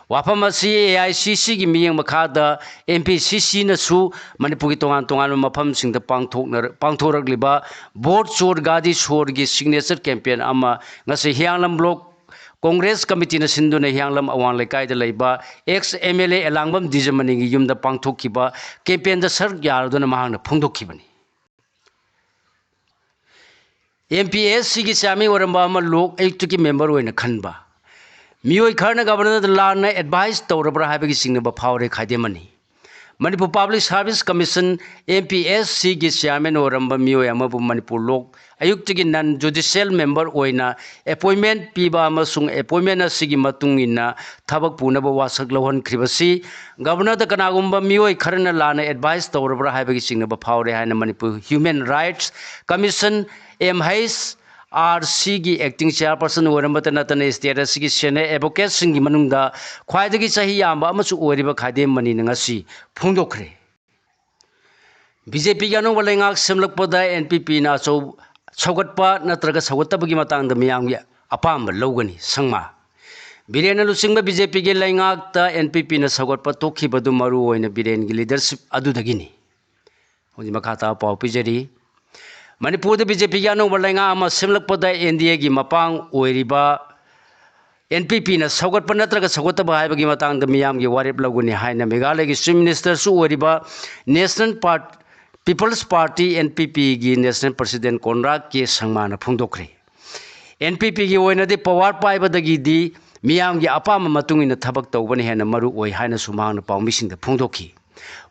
ꯋꯥꯐꯝ ꯑꯁꯤ ꯑꯦ ꯑꯥꯏ ꯁꯤ ꯁꯤꯒꯤ ꯃꯤꯠꯌꯦꯡ ꯃꯈꯥꯗ ꯑꯦꯝ ꯄꯤ ꯁꯤ ꯁꯤꯅꯁꯨ ꯃꯅꯤꯄꯨꯔꯒꯤ ꯇꯣꯉꯥꯟ ꯇꯣꯉꯥꯟꯕ ꯃꯐꯝꯁꯤꯡꯗ ꯄꯥꯡꯊꯣꯛꯅ-, ꯄꯥꯡꯊꯣꯔꯛꯂꯤꯕ ꯚꯣꯠ ꯆꯣꯔ ꯒꯥꯗꯤ ꯆꯣꯔꯒꯤ ꯁꯤꯒꯅꯦꯆꯔ ꯀꯦꯝꯄꯦꯟ ꯑꯃ ꯉꯁꯤ ꯍꯤꯌꯥꯡꯂꯝ ꯕ꯭ꯂꯣꯛ ꯀꯣꯡꯒ꯭ꯔꯦꯁ ꯀꯃꯤꯇꯤꯅ ꯁꯤꯟꯗꯨꯅ ꯍꯤꯌꯥꯡꯂꯝ ꯑꯋꯥꯡ ꯂꯩꯀꯥꯏꯗ ꯂꯩꯕ ꯑꯦꯛꯁ ꯑꯦꯝ ꯑꯦꯜ ꯑꯦ ꯑꯦꯂꯥꯡꯕꯝ ꯗꯤꯖꯃꯅꯤꯒꯤ ꯌꯨꯝꯗ ꯄꯥꯡꯊꯣꯛꯈꯤꯕ ꯀꯦꯝꯄꯦꯟꯗ ꯁꯔꯨꯛ ꯌꯥꯔꯗꯨꯅ ꯃꯍꯥꯛꯅ ꯐꯣꯡꯗꯣꯛꯈꯤꯕꯅꯤ꯫ ꯑꯦꯝ ꯄꯤ ꯑꯦꯁ ꯁꯤꯒꯤ ꯆꯤꯌꯥꯔꯃꯦꯟ ꯑꯣꯏꯔꯝꯕ ꯑꯃ ꯂꯣꯛ ꯑꯌꯨꯛꯇꯒꯤ ꯃꯦꯝꯕꯔ ꯑꯣꯏꯅ ꯈꯟꯕ ꯃꯤꯑꯣꯏ ꯈꯔꯅ ꯒꯕꯔꯅꯔꯗ ꯂꯥꯟꯅ ꯑꯦꯗꯚꯥꯏꯁ ꯇꯧꯔꯕ꯭ꯔꯥ ꯍꯥꯏꯕꯒꯤ ꯆꯤꯡꯅꯕ ꯐꯥꯎꯔꯦ ꯈꯥꯏꯗꯦꯝ ꯑꯅꯤ꯫ Manipur public service commission, M P S ꯁꯤꯒꯤ ꯆꯤꯌꯥꯔꯃꯦꯟ ꯑꯣꯏꯔꯝꯕ ꯃꯤꯑꯣꯏ ꯑꯃꯕꯨ ꯃꯅꯤꯄꯨꯔ ꯂꯣꯛ ꯑꯌꯨꯛꯇꯒꯤ ꯅꯟ ꯖꯨꯗꯤꯁꯤꯌꯦꯜ ꯃꯦꯝꯕꯔ ꯑꯣꯏꯅ ꯑꯦꯄꯣꯏꯟꯃꯦꯟ ꯄꯤꯕ ꯑꯃꯁꯨꯡ ꯑꯦꯄꯣꯏꯟꯃꯦꯟ ꯑꯁꯤꯒꯤ ꯃꯇꯨꯡ ꯏꯟꯅ ꯊꯕꯛ ꯄꯨꯅꯕ ꯋꯥꯁꯛ ꯂꯧꯍꯟꯈ꯭ꯔꯤꯕꯁꯤ ꯒꯕꯔꯅꯔꯗ ꯀꯅꯥꯒꯨꯝꯕ ꯃꯤꯑꯣꯏ ꯈꯔꯅ ꯂꯥꯟꯅ ꯑꯦꯗꯚꯥꯏꯁ ꯇꯧꯔꯕ꯭ꯔꯥ ꯍꯥꯏꯕꯒꯤ ꯆꯤꯡꯅꯕ ꯐꯥꯎꯔꯦ ꯍꯥꯏꯅ Manipur human rights commission, M H R ꯁꯤꯒꯤ ꯑꯦꯛꯇꯤꯡ ꯆꯤꯌꯥꯔꯄꯔꯁꯟ ꯑꯣꯏꯔꯝꯕꯇ ꯅꯠꯇꯅ ꯁ꯭ꯇꯦꯠ ꯑꯁꯤꯒꯤ ꯁꯦꯅꯤꯌꯔ ꯑꯦꯗꯚꯣꯀꯦꯠꯁꯤꯡꯒꯤ ꯃꯅꯨꯡꯗ ꯈ꯭ꯋꯥꯏꯗꯒꯤ ꯆꯍꯤ ꯌꯥꯝꯕ ꯑꯃꯁꯨ ꯑꯣꯏꯔꯤꯕ ꯈꯥꯏꯗꯦꯝ ꯃꯅꯤꯅ ꯉꯁꯤ ꯐꯣꯡꯗꯣꯛꯈ꯭ꯔꯦ꯫ ꯕꯤ ꯖꯦ ꯄꯤꯒꯤ ꯑꯅꯧꯕ ꯂꯩꯉꯥꯛ ꯁꯦꯝꯂꯛꯄꯗ ꯑꯦꯟ ꯄꯤ ꯄꯤꯅ ꯑꯆꯧ-, ꯁꯧꯒꯠꯄ ꯅꯠꯇ꯭ꯔꯒ ꯁꯧꯒꯠꯇꯕꯒꯤ ꯃꯇꯥꯡꯗ ꯃꯤꯌꯥꯝꯒꯤ ꯑꯄꯥꯝꯕ ꯂꯧꯒꯅꯤ꯫ ꯁꯪꯃꯥ꯫ ꯕꯤꯔꯦꯟꯅ ꯂꯨꯆꯤꯡꯕ ꯕꯤ ꯖꯦ ꯄꯤꯒꯤ ꯂꯩꯉꯥꯛꯇ ꯑꯦꯟ ꯄꯤ ꯄꯤꯅ ꯁꯧꯒꯠꯄ ꯇꯣꯛꯈꯤꯕꯗꯨ ꯃꯔꯨ ꯑꯣꯏꯅ ꯕꯤꯔꯦꯟꯒꯤ ꯂꯤꯗꯔꯁꯤꯞ ꯑꯗꯨꯗꯒꯤꯅꯤ꯫ ꯍꯧꯖꯤꯛ ꯃꯈꯥ ꯇꯥꯕ ꯄꯥꯎ ꯄꯤꯖꯔꯤ꯫ ꯃꯅꯤꯄꯨꯔꯗ ꯕꯤ ꯖꯦ ꯄꯤꯒꯤ ꯑꯅꯧꯕ ꯂꯩꯉꯥꯛ ꯑꯃ ꯁꯦꯝꯂꯛꯄꯗ ꯑꯦꯟ ꯗꯤ ꯑꯦꯒꯤ ꯃꯄꯥꯡ ꯑꯣꯏꯔꯤꯕ ꯑꯦꯟ ꯄꯤ ꯄꯤꯅ ꯁꯧꯒꯠꯄ ꯅꯠꯇ꯭ꯔꯒ ꯁꯧꯒꯠꯇꯕ ꯍꯥꯏꯕꯒꯤ ꯃꯇꯥꯡꯗ ꯃꯤꯌꯥꯝꯒꯤ ꯋꯥꯔꯦꯞ ꯂꯧꯒꯅꯤ ꯍꯥꯏꯅ ꯃꯦꯘꯥꯂꯌꯒꯤ ꯆꯤꯐ ꯃꯤꯅꯤꯁꯇꯔꯁꯨ ꯑꯣꯏꯔꯤꯕ ꯅꯦꯁꯅꯦꯜ ꯄꯥꯔꯠ-, ꯄꯤꯄꯜꯁ ꯄꯥꯔꯇꯤ, ꯑꯦꯟ ꯄꯤ ꯄꯤꯒꯤ ꯅꯦꯁꯅꯦꯜ ꯄ꯭ꯔꯁꯤꯗꯦꯟ ꯀꯣꯟꯔꯥꯗ ꯀꯦ ꯁꯪꯃꯥꯅ ꯐꯣꯡꯗꯣꯛꯈ꯭ꯔꯦ꯫ ꯑꯦꯟ ꯄꯤ ꯄꯤꯒꯤ ꯑꯣꯏꯅꯗꯤ ꯄꯋꯥꯔ ꯄꯥꯏꯕꯗꯒꯤꯗꯤ ꯃꯤꯌꯥꯝꯒꯤ ꯑꯄꯥꯝꯕ ꯃꯇꯨꯡ ꯏꯟꯅ ꯊꯕꯛ ꯇꯧꯕꯅ ꯍꯦꯟꯅ ꯃꯔꯨ ꯑꯣꯏ ꯍꯥꯏꯅꯁꯨ ꯃꯍꯥꯛꯅ ꯄꯥꯎꯃꯤꯁꯤꯡꯗ ꯐꯣꯡꯗꯣꯛꯈꯤ꯫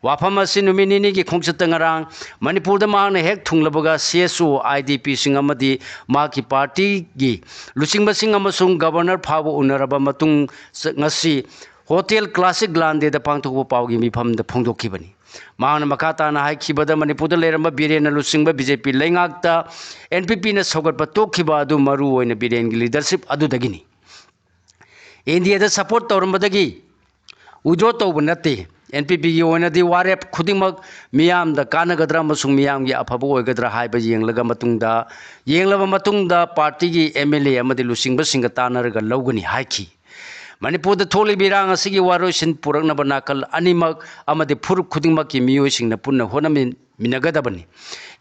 ꯋꯥꯐꯝ ꯑꯁꯤ ꯅꯨꯃꯤꯠ ꯅꯤꯅꯤꯒꯤ ꯈꯣꯡꯆꯠꯇ ꯉꯔꯥꯡ ꯃꯅꯤꯄꯨꯔꯗ ꯃꯍꯥꯛꯅ ꯍꯦꯛ ꯊꯨꯡꯂꯕꯒ ꯁꯤ ꯑꯦꯁ ꯑꯣ, ꯑꯥꯏ ꯗꯤ ꯄꯤꯁꯤꯡ ꯑꯃꯗꯤ ꯃꯍꯥꯛꯀꯤ ꯄꯥꯔꯇꯤꯒꯤ ꯂꯨꯆꯤꯡꯕꯁꯤꯡ ꯑꯃꯁꯨꯡ ꯒꯕꯔꯅꯔ ꯐꯥꯎꯕ ꯎꯅꯔꯕ ꯃꯇꯨꯡ ꯆ-, ꯉꯁꯤ ꯍꯣꯇꯦꯜ ꯀ꯭ꯂꯥꯁꯤꯛ ꯒ꯭ꯂꯥꯟꯗꯦꯗ ꯄꯥꯡꯊꯣꯛꯄ ꯄꯥꯎꯒꯤ ꯃꯤꯐꯝꯗ ꯐꯣꯡꯗꯣꯛꯈꯤꯕꯅꯤ꯫ ꯃꯍꯥꯛꯅ ꯃꯈꯥ ꯇꯥꯅ ꯍꯥꯏꯈꯤꯕꯗ ꯃꯅꯤꯄꯨꯔꯗ ꯂꯩꯔꯝꯕ ꯕꯤꯔꯦꯟꯅ ꯂꯨꯆꯤꯡꯕ ꯕꯤ ꯖꯦ ꯄꯤ ꯂꯩꯉꯥꯛꯇ ꯑꯦꯟ ꯄꯤ ꯄꯤꯅ ꯁꯧꯒꯠꯄ ꯇꯣꯛꯈꯤꯕ ꯑꯗꯨ ꯃꯔꯨ ꯑꯣꯏꯅ ꯕꯤꯔꯦꯟꯒꯤ ꯂꯤꯗꯔꯁꯤꯞ ꯑꯗꯨꯗꯒꯤꯅꯤ꯫ ꯏꯟꯗꯤꯌꯥꯗ ꯁꯄꯣꯔꯠ ꯇꯧꯔꯝꯕꯗꯒꯤ ꯋꯤꯗ꯭ꯔꯣ ꯇꯧꯕ ꯅꯠꯇꯦ꯫ ꯑꯦꯟ ꯄꯤ ꯄꯤꯒꯤ ꯑꯣꯏꯅꯗꯤ ꯋꯥꯔꯦꯞ ꯈꯨꯗꯤꯡꯃꯛ ꯃꯤꯌꯥꯝꯗ ꯀꯥꯟꯅꯒꯗ꯭ꯔꯥ ꯑꯃꯁꯨꯡ ꯃꯤꯌꯥꯝꯒꯤ ꯑꯐꯕ ꯑꯣꯏꯒꯗ꯭ꯔꯥ ꯍꯥꯏꯕ ꯌꯦꯡꯂꯒ ꯃꯇꯨꯡꯗ, ꯌꯦꯡꯂꯕ ꯃꯇꯨꯡꯗ ꯄꯥꯔꯇꯤꯒꯤ ꯑꯦꯝ ꯑꯦꯜ ꯑꯦ ꯑꯃꯗꯤ ꯂꯨꯆꯤꯡꯕꯁꯤꯡꯒ ꯇꯥꯟꯅꯔꯒ ꯂꯧꯒꯅꯤ ꯍꯥꯏꯈꯤ꯫ ꯃꯅꯤꯄꯨꯔꯗ ꯊꯣꯛꯂꯤꯕ ꯏꯔꯥꯡ ꯑꯁꯤꯒꯤ ꯋꯥꯔꯣꯏꯁꯤꯟ ꯄꯨꯔꯛꯅꯕ ꯅꯥꯀꯜ ꯑꯅꯤꯃꯛ ꯑꯃꯗꯤ ꯐꯨꯔꯨꯞ ꯈꯨꯗꯤꯡꯃꯛꯀꯤ ꯃꯤꯑꯣꯏꯁꯤꯡꯅ ꯄꯨꯟꯅ ꯍꯣꯠꯅꯃꯤꯟꯅꯒꯗꯕꯅꯤ꯫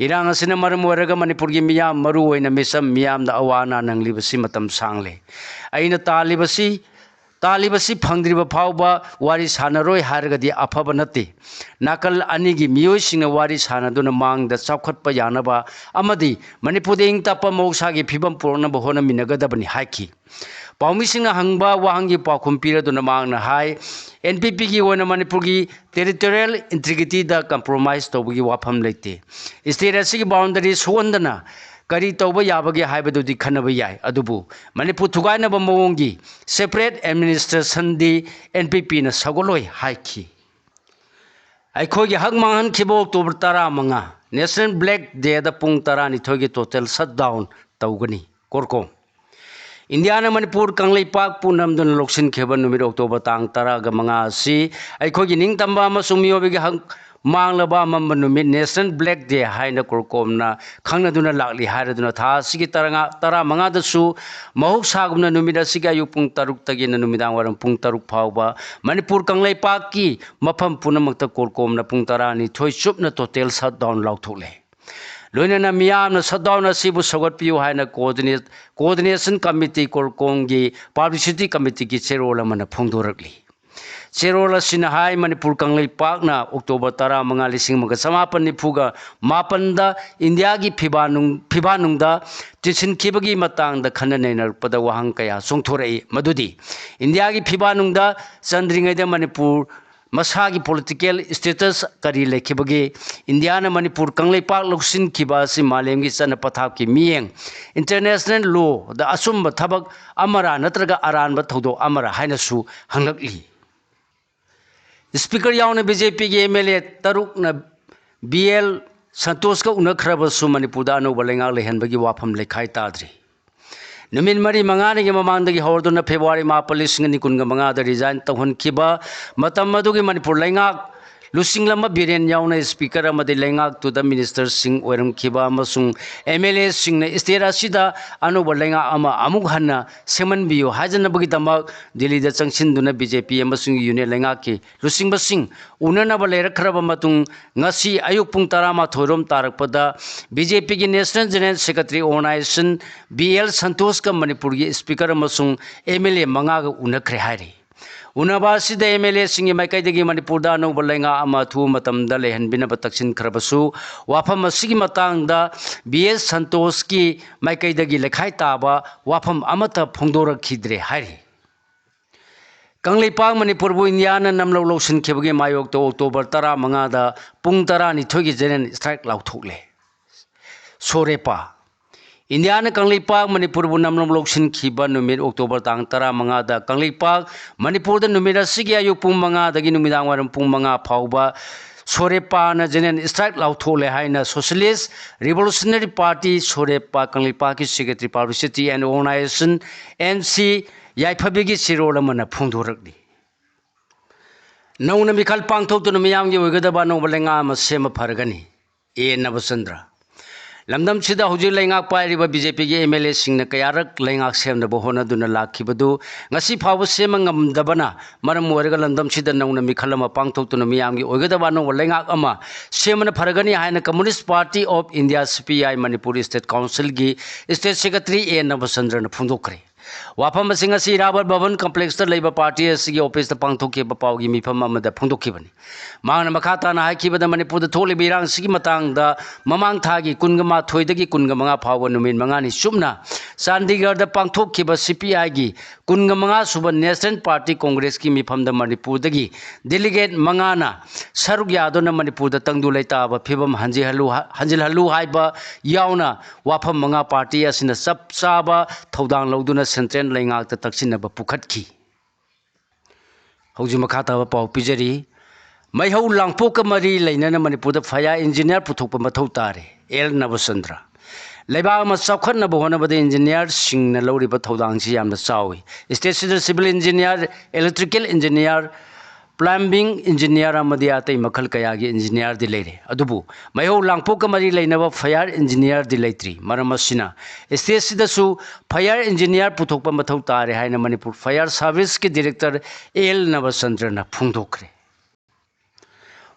ꯏꯔꯥꯡ ꯑꯁꯤꯅ ꯃꯔꯝ ꯑꯣꯏꯔꯒ ꯃꯅꯤꯄꯨꯔꯒꯤ ꯃꯤꯌꯥꯝ, ꯃꯔꯨ ꯑꯣꯏꯅ ꯃꯤꯆꯝ ꯃꯤꯌꯥꯝꯗ ꯑꯋꯥ ꯑꯅꯥ ꯅꯪꯂꯤꯕꯁꯤ ꯃꯇꯝ ꯁꯥꯡꯂꯦ꯫ ꯑꯩꯅ ꯇꯥꯜꯂꯤꯕꯁꯤ, ꯇꯥꯜꯂꯤꯕꯁꯤ ꯐꯪꯗ꯭ꯔꯤꯕ ꯐꯥꯎꯕ ꯋꯥꯔꯤ ꯁꯥꯟꯅꯔꯣꯏ ꯍꯥꯏꯔꯒꯗꯤ ꯑꯐꯕ ꯅꯠꯇꯦ꯫ ꯅꯥꯀꯜ ꯑꯅꯤꯒꯤ ꯃꯤꯑꯣꯏꯁꯤꯡꯅ ꯋꯥꯔꯤ ꯁꯥꯟꯅꯗꯨꯅ ꯃꯥꯡꯗ ꯆꯥꯎꯈꯠꯄ ꯌꯥꯅꯕ ꯑꯃꯗꯤ ꯃꯅꯤꯄꯨꯔꯗ ꯏꯪ ꯇꯞꯄ ꯃꯍꯧꯁꯥꯒꯤ ꯐꯤꯕꯝ ꯄꯨꯔꯛꯅꯕ ꯍꯣꯠꯅꯃꯤꯟꯅꯒꯗꯕꯅꯤ ꯍꯥꯏꯈꯤ꯫ ꯄꯥꯎꯃꯤꯁꯤꯡꯅ ꯍꯪꯕ ꯋꯥꯍꯪꯒꯤ ꯄꯥꯎꯈꯨꯝ ꯄꯤꯔꯗꯨꯅ ꯃꯍꯥꯛꯅ ꯍꯥꯏ, ꯑꯦꯟ ꯄꯤ ꯄꯤꯒꯤ ꯑꯣꯏꯅ ꯃꯅꯤꯄꯨꯔꯒꯤ territorial integrityꯗ compromise ꯇꯧꯕꯒꯤ ꯋꯥꯐꯝ ꯂꯩꯇꯦ꯫ State ꯑꯁꯤꯒꯤ boundary ꯁꯣꯛꯍꯟꯗꯅ ꯀꯔꯤ ꯇꯧꯕ ꯌꯥꯕꯒꯦ ꯍꯥꯏꯕꯗꯨꯗꯤ ꯈꯟꯅꯕ ꯌꯥꯏ, ꯑꯗꯨꯕꯨ ꯃꯅꯤꯄꯨꯔ ꯊꯨꯒꯥꯏꯅꯕ ꯃꯑꯣꯡꯒꯤ separate administrationꯗꯤ ꯑꯦꯟ ꯄꯤ ꯄꯤꯅ ꯁꯧꯒꯠꯂꯣꯏ ꯍꯥꯏꯈꯤ꯫ ꯑꯩꯈꯣꯏꯒꯤ ꯍꯛ ꯃꯥꯡꯍꯟꯈꯤꯕ October ꯇꯔꯥꯃꯉꯥ, National Black Dayꯗ ꯄꯨꯡ ꯇꯔꯥꯅꯤꯊꯣꯏꯒꯤ total shutdown ꯇꯧꯒꯅꯤ꯫ ꯀꯣꯔꯀꯣꯝ꯫ ꯏꯟꯗꯤꯌꯥꯅ ꯃꯅꯤꯄꯨꯔ ꯀꯪꯂꯩꯄꯥꯛꯄꯨ ꯅꯝꯗꯨꯅ ꯂꯧꯁꯤꯟꯈꯤꯕ ꯅꯨꯃꯤꯠ October ꯇꯥꯡ ꯇꯔꯥꯒ ꯃꯉꯥ ꯑꯁꯤ ꯑꯩꯈꯣꯏꯒꯤ ꯅꯤꯡꯇꯝꯕ ꯑꯃꯁꯨꯡ ꯃꯤꯑꯣꯏꯕꯒꯤ ꯍꯛ ꯃꯥꯡꯂꯕ ꯑꯃꯝꯕ ꯅꯨꯃꯤꯠ, National Black Day ꯍꯥꯏꯅ ꯀꯣꯔꯀꯣꯝꯅ ꯈꯪꯅꯗꯨꯅ ꯂꯥꯛꯂꯤ ꯍꯥꯏꯔꯗꯨꯅ ꯊꯥ ꯑꯁꯤꯒꯤ ꯇꯔꯥꯃꯉꯥ, ꯇꯔꯥꯃꯉꯥꯗꯁꯨ ꯃꯍꯧꯁꯥꯒꯨꯝꯅ ꯅꯨꯃꯤꯠ ꯑꯁꯤꯒꯤ ꯑꯌꯨꯛ ꯄꯨꯡ ꯇꯔꯨꯛꯇꯒꯤꯅ ꯅꯨꯃꯤꯗꯥꯡ ꯋꯥꯏꯔꯝ ꯄꯨꯡ ꯇꯔꯨꯛ ꯐꯥꯎꯕ ꯃꯅꯤꯄꯨꯔ ꯀꯪꯂꯩꯄꯥꯛꯀꯤ ꯃꯐꯝ ꯄꯨꯝꯅꯃꯛꯇ ꯀꯣꯔꯀꯣꯝꯅ ꯄꯨꯡ ꯇꯔꯥꯅꯤꯊꯣꯏ ꯆꯨꯞꯅ total shutdown ꯂꯥꯎꯊꯣꯛꯂꯦ꯫ ꯂꯣꯏꯅꯅ ꯃꯤꯌꯥꯝꯅ shutdown ꯑꯁꯤꯕꯨ ꯁꯧꯒꯠꯄꯤꯌꯨ ꯍꯥꯏꯅ coordinate-, coordination committee ꯀꯣꯔꯀꯣꯝꯒꯤ publicity committeeꯒꯤ ꯆꯦꯔꯣꯜ ꯑꯃꯅ ꯐꯣꯡꯗꯣꯔꯛꯂꯤ꯫ ꯆꯦꯔꯣꯜ ꯑꯁꯤꯅ ꯍꯥꯏ, ꯃꯅꯤꯄꯨꯔ ꯀꯪꯂꯩꯄꯥꯛꯅ October ꯇꯔꯥꯃꯉꯥ, ꯂꯤꯁꯤꯡ ꯑꯃꯒ ꯆꯃꯥꯄꯟ ꯅꯤꯐꯨꯒ ꯃꯥꯄꯟꯗ ꯏꯟꯗꯤꯌꯥꯒꯤ ꯐꯤꯕꯥꯅꯨꯡ-, ꯐꯤꯕꯥꯅꯨꯡꯗ ꯆꯤꯟꯁꯤꯟꯈꯤꯕꯒꯤ ꯃꯇꯥꯡꯗ ꯈꯟꯅ ꯅꯩꯅꯔꯛꯄꯗ ꯋꯥꯍꯪ ꯀꯌꯥ ꯆꯣꯡꯊꯣꯔꯛꯏ, ꯃꯗꯨꯗꯤ ꯏꯟꯗꯤꯌꯥꯒꯤ ꯐꯤꯕꯥꯅꯨꯡꯗ ꯆꯟꯗ꯭ꯔꯤꯉꯩꯗ ꯃꯅꯤꯄꯨꯔ ꯃꯁꯥꯒꯤ political status ꯀꯔꯤ ꯂꯩꯈꯤꯕꯒꯦ? ꯏꯟꯗꯤꯌꯥꯅ ꯃꯅꯤꯄꯨꯔ ꯀꯪꯂꯩꯄꯥꯛ ꯂꯧꯁꯤꯟꯈꯤꯕ ꯑꯁꯤ ꯃꯥꯂꯦꯝꯒꯤ ꯆꯠꯅ ꯄꯊꯥꯞꯀꯤ ꯃꯤꯠꯌꯦꯡ, international lawꯗ ꯑꯆꯨꯝꯕ ꯊꯕꯛ ꯑꯃꯔꯥ ꯅꯠꯇ꯭ꯔꯒ ꯑꯔꯥꯟꯕ ꯊꯧꯗꯣꯛ ꯑꯃꯔꯥ ꯍꯥꯏꯅꯁꯨ ꯍꯪꯂꯛꯂꯤ꯫ Speaker ꯌꯥꯎꯅ ꯕꯤ ꯖꯦ ꯄꯤꯒꯤ ꯑꯦꯝ ꯑꯦꯜ ꯑꯦ ꯇꯔꯨꯛꯅ ꯕꯤ ꯑꯦꯜ ꯁꯟꯇꯣꯁꯀ ꯎꯅꯈ꯭ꯔꯕꯁꯨ ꯃꯅꯤꯄꯨꯔꯗ ꯑꯅꯧꯕ ꯂꯩꯉꯥꯛ ꯂꯩꯍꯟꯕꯒꯤ ꯋꯥꯐꯝ ꯂꯩꯈꯥꯏ ꯇꯥꯗ꯭ꯔꯤ꯫ ꯅꯨꯃꯤꯠ ꯃꯔꯤ ꯃꯉꯥꯅꯤꯒꯤ ꯃꯃꯥꯡꯗꯒꯤ ꯍꯧꯔꯗꯨꯅ ꯐꯦꯕ꯭ꯔꯨꯋꯥꯔꯤ ꯃꯥꯄꯜ, ꯂꯤꯁꯤꯡ ꯑꯅꯤ ꯀꯨꯟꯒ ꯃꯉꯥꯗ resign ꯇꯧꯍꯟꯈꯤꯕ ꯃꯇꯝ ꯑꯗꯨꯒꯤ ꯃꯅꯤꯄꯨꯔ ꯂꯩꯉꯥꯛ ꯂꯨꯆꯤꯡꯂꯝꯕ ꯕꯤꯔꯦꯟ ꯌꯥꯎꯅ speaker ꯑꯃꯗꯤ ꯂꯩꯉꯥꯛꯇꯨꯗ ministerꯁꯤꯡ ꯑꯣꯏꯔꯝꯈꯤꯕ ꯑꯃꯁꯨꯡ MLAꯁꯤꯡꯅ state ꯑꯁꯤꯗ ꯑꯅꯧꯕ ꯂꯩꯉꯥꯛ ꯑꯃ ꯑꯃꯨꯛ ꯍꯟꯅ ꯁꯦꯝꯍꯟꯕꯤꯌꯨ ꯍꯥꯏꯖꯅꯕꯒꯤꯗꯃꯛ ꯗꯤꯜꯂꯤꯗ ꯆꯪꯁꯤꯟꯗꯨꯅ BJP ꯑꯃꯁꯨꯡ union ꯂꯩꯉꯥꯛꯀꯤ ꯂꯨꯆꯤꯡꯕꯁꯤꯡ ꯎꯅꯅꯕ ꯂꯩꯔꯛꯈ꯭ꯔꯕ ꯃꯇꯨꯡ, ꯉꯁꯤ ꯑꯌꯨꯛ ꯄꯨꯡ ꯇꯔꯥꯃꯥꯊꯣꯏ ꯔꯣꯝ ꯇꯥꯔꯛꯄꯗ BJPꯒꯤ National General Secretary Organization B L ꯁꯟꯇꯣꯁꯀ ꯃꯅꯤꯄꯨꯔꯒꯤ speaker ꯑꯃꯁꯨꯡ MLA ꯃꯉꯥꯒ ꯎꯅꯈ꯭ꯔꯦ ꯍꯥꯏꯔꯤ꯫ ꯎꯅꯕ ꯑꯁꯤꯗ MLAꯁꯤꯡꯒꯤ ꯃꯥꯏꯀꯩꯗꯒꯤ ꯃꯅꯤꯄꯨꯔꯗ ꯑꯅꯧꯕ ꯂꯩꯉꯥꯛ ꯑꯃ ꯑꯊꯨꯕ ꯃꯇꯝꯗ ꯂꯩꯍꯟꯕꯤꯅꯕ ꯇꯛꯁꯤꯟꯈ꯭ꯔꯕꯁꯨ, ꯋꯥꯐꯝ ꯑꯁꯤꯒꯤ ꯃꯇꯥꯡꯗ B L ꯁꯟꯇꯣꯁꯀꯤ ꯃꯥꯏꯀꯩꯗꯒꯤ ꯂꯩꯈꯥꯏ ꯇꯥꯕ ꯋꯥꯐꯝ ꯑꯃꯠꯇ ꯐꯣꯡꯗꯣꯔꯛꯈꯤꯗ꯭ꯔꯦ ꯍꯥꯏꯔꯤ꯫ ꯀꯪꯂꯩꯄꯥꯛ ꯃꯅꯤꯄꯨꯔꯕꯨ ꯏꯟꯗꯤꯌꯥꯅ ꯅꯝꯂꯧ ꯂꯧꯁꯤꯟꯈꯤꯕꯒꯤ ꯃꯥꯌꯣꯛꯇ ꯑꯣꯛꯇꯣꯕꯔ ꯇꯔꯥꯃꯉꯥꯗ ꯄꯨꯡ ꯇꯔꯥꯅꯤꯊꯣꯏꯒꯤ general strike ꯂꯥꯎꯊꯣꯛꯂꯦ꯫ ꯁꯣꯔꯦꯄꯥ꯫ ꯏꯟꯗꯤꯌꯥꯅ ꯀꯪꯂꯩꯄꯥꯛ ꯃꯅꯤꯄꯨꯔꯕꯨ ꯅꯝꯂꯧ ꯂꯧꯁꯤꯟꯈꯤꯕ ꯅꯨꯃꯤꯠ ꯑꯣꯛꯇꯣꯕꯔ ꯇꯥꯡ ꯇꯔꯥꯃꯉꯥꯗ ꯀꯪꯂꯩꯄꯥꯛ ꯃꯅꯤꯄꯨꯔꯗ ꯅꯨꯃꯤꯠ ꯑꯁꯤꯒꯤ ꯑꯌꯨꯛ ꯄꯨꯡ ꯃꯉꯥꯗꯒꯤ ꯅꯨꯃꯤꯗꯥꯡ ꯋꯥꯏꯔꯝ ꯄꯨꯡ ꯃꯉꯥ ꯐꯥꯎꯕ ꯁꯣꯔꯦꯄꯥꯅ general strike ꯂꯥꯎꯊꯣꯛꯂꯦ ꯍꯥꯏꯅ Socialist Revolutionary Party ꯁꯣꯔꯦꯄꯥ ꯀꯪꯂꯩꯄꯥꯛꯀꯤ Secretary Publicity and Organization, N C ꯌꯥꯏꯐꯕꯤꯒꯤ ꯆꯦꯔꯣꯜ ꯑꯃꯅ ꯐꯣꯡꯗꯣꯔꯛꯂꯤ꯫ ꯅꯧꯅ ꯃꯤꯈꯜ ꯄꯥꯡꯊꯣꯛꯇꯨꯅ ꯃꯤꯌꯥꯝꯒꯤ ꯑꯣꯏꯒꯗꯕ ꯑꯅꯧꯕ ꯂꯩꯉꯥꯛ ꯑꯃ ꯁꯦꯝꯕ ꯐꯔꯒꯅꯤ꯫ ꯑꯦ ꯅꯕꯆꯟꯗ꯭ꯔ꯫ ꯂꯝꯗꯝꯁꯤꯗ ꯍꯧꯖꯤꯛ ꯂꯩꯉꯥꯛ ꯄꯥꯏꯔꯤꯕ BJPꯒꯤ MLAꯁꯤꯡꯅ ꯀꯌꯥꯔꯛ ꯂꯩꯉꯥꯛ ꯁꯦꯝꯅꯕ ꯍꯣꯠꯅꯗꯨꯅ ꯂꯥꯛꯈꯤꯕꯗꯨ ꯉꯁꯤ ꯐꯥꯎꯕ ꯁꯦꯝꯕ ꯉꯝꯗꯕꯅ ꯃꯔꯝ ꯑꯣꯏꯔꯒ ꯂꯝꯗꯝꯁꯤꯗ ꯅꯧꯅ ꯃꯤꯈꯜ ꯑꯃ ꯄꯥꯡꯊꯣꯛꯇꯨꯅ ꯃꯤꯌꯥꯝꯒꯤ ꯑꯣꯏꯒꯗꯕ ꯑꯅꯧꯕ ꯂꯩꯉꯥꯛ ꯑꯃ ꯁꯦꯝꯕꯅ ꯐꯔꯒꯅꯤ ꯍꯥꯏꯅ Communist Party of India, CPI, Manipur State Councilꯒꯤ State Secretary ꯑꯦ ꯅꯕꯆꯟꯗ꯭ꯔꯅ ꯐꯣꯡꯗꯣꯛꯈ꯭ꯔꯦ꯫ ꯋꯥꯐꯝ ꯑꯁꯤ ꯉꯁꯤ ꯏꯔꯥꯕꯣꯠ ꯚꯕꯟ complexꯇ ꯂꯩꯕ party ꯑꯁꯤꯒꯤ officeꯇ ꯄꯥꯡꯊꯣꯛꯈꯤꯕ ꯄꯥꯎꯒꯤ ꯃꯤꯐꯝ ꯑꯃꯗ ꯐꯣꯡꯗꯣꯛꯈꯤꯕꯅꯤ꯫ ꯃꯍꯥꯛꯅ ꯃꯈꯥ ꯇꯥꯅ ꯍꯥꯏꯈꯤꯕꯗ, ꯃꯅꯤꯄꯨꯔꯗ ꯊꯣꯛꯂꯤꯕ ꯏꯔꯥꯡꯁꯤꯒꯤ ꯃꯇꯥꯡꯗ ꯃꯃꯥꯡ ꯊꯥꯒꯤ ꯀꯨꯟꯒ ꯃꯥꯊꯣꯏꯗꯒꯤ ꯀꯨꯟꯒ ꯃꯉꯥ ꯐꯥꯎꯕ ꯅꯨꯃꯤꯠ ꯃꯉꯥꯅꯤ ꯆꯨꯞꯅ ꯆꯥꯟꯗꯤꯒꯔꯗ ꯄꯥꯡꯊꯣꯛꯈꯤꯕ CPIꯒꯤ ꯀꯨꯟꯒ ꯃꯉꯥ ꯁꯨꯕ National Party Congressꯀꯤ ꯃꯤꯐꯝꯗ ꯃꯅꯤꯄꯨꯔꯗꯒꯤ delegate ꯃꯉꯥꯅ ꯁꯔꯨꯛ ꯌꯥꯗꯨꯅ ꯃꯅꯤꯄꯨꯔꯗ ꯇꯪꯗꯨ ꯂꯩꯇꯥꯕ ꯐꯤꯕꯝ ꯍꯟꯖꯤꯜꯍꯜꯂꯨ, ꯍꯟꯖꯤꯜꯍꯜꯂꯨ ꯍꯥꯏꯕ ꯌꯥꯎꯅ ꯋꯥꯐꯝ ꯃꯉꯥ party ꯑꯁꯤꯅ ꯆꯞ ꯆꯥꯕ ꯊꯧꯗꯥꯡ ꯂꯧꯗꯨꯅ central ꯂꯩꯉꯥꯛꯇ ꯇꯛꯁꯤꯟꯅꯕ ꯄꯨꯈꯠꯈꯤ꯫ ꯍꯧꯖꯤꯛ ꯃꯈꯥ ꯇꯥꯕ ꯄꯥꯎ ꯄꯤꯖꯔꯤ꯫ ꯃꯩꯍꯧ ꯂꯥꯡꯄꯣꯛꯀ ꯃꯔꯤ ꯂꯩꯅꯅ ꯃꯅꯤꯄꯨꯔꯗ fire engineer ꯄꯨꯊꯣꯛꯄ ꯃꯊꯧ ꯇꯥꯔꯦ, ꯑꯦꯜ ꯅꯕꯆꯟꯗ꯭ꯔ꯫ ꯂꯩꯕꯥꯛ ꯑꯃ ꯆꯥꯎꯈꯠꯅꯕ ꯍꯣꯠꯅꯕꯗ ꯏꯟꯖꯤꯅꯤꯌꯥꯔꯁꯤꯡꯅ ꯂꯧꯔꯤꯕ ꯊꯧꯗꯥꯡꯁꯤ ꯌꯥꯝꯅ ꯆꯥꯎꯏ꯫ ꯁ꯭ꯇꯦꯠꯁꯤꯗ civil engineer, electrical engineer, plumbing engineer ꯑꯃꯗꯤ ꯑꯇꯩ ꯃꯈꯜ ꯀꯌꯥꯒꯤ ꯏꯟꯖꯤꯅꯤꯌꯥꯔꯗꯤ ꯂꯩꯔꯦ꯫ ꯑꯗꯨꯕꯨ ꯃꯩꯍꯧ ꯂꯥꯡꯄꯣꯛꯀ ꯃꯔꯤ ꯂꯩꯅꯕ fire engineerꯗꯤ ꯂꯩꯇ꯭ꯔꯤ꯫ ꯃꯔꯝ ꯑꯁꯤꯅ ꯁ꯭ꯇꯦꯠꯁꯤꯗꯁꯨ fire engineer ꯄꯨꯊꯣꯛꯄ ꯃꯊꯧ ꯇꯥꯔꯦ ꯍꯥꯏꯅ ꯃꯅꯤꯄꯨꯔ fire serviceꯀꯤ director ꯑꯦꯜ ꯅꯕꯆꯟꯗ꯭ꯔꯅ ꯐꯣꯡꯗꯣꯛꯈ꯭ꯔꯦ꯫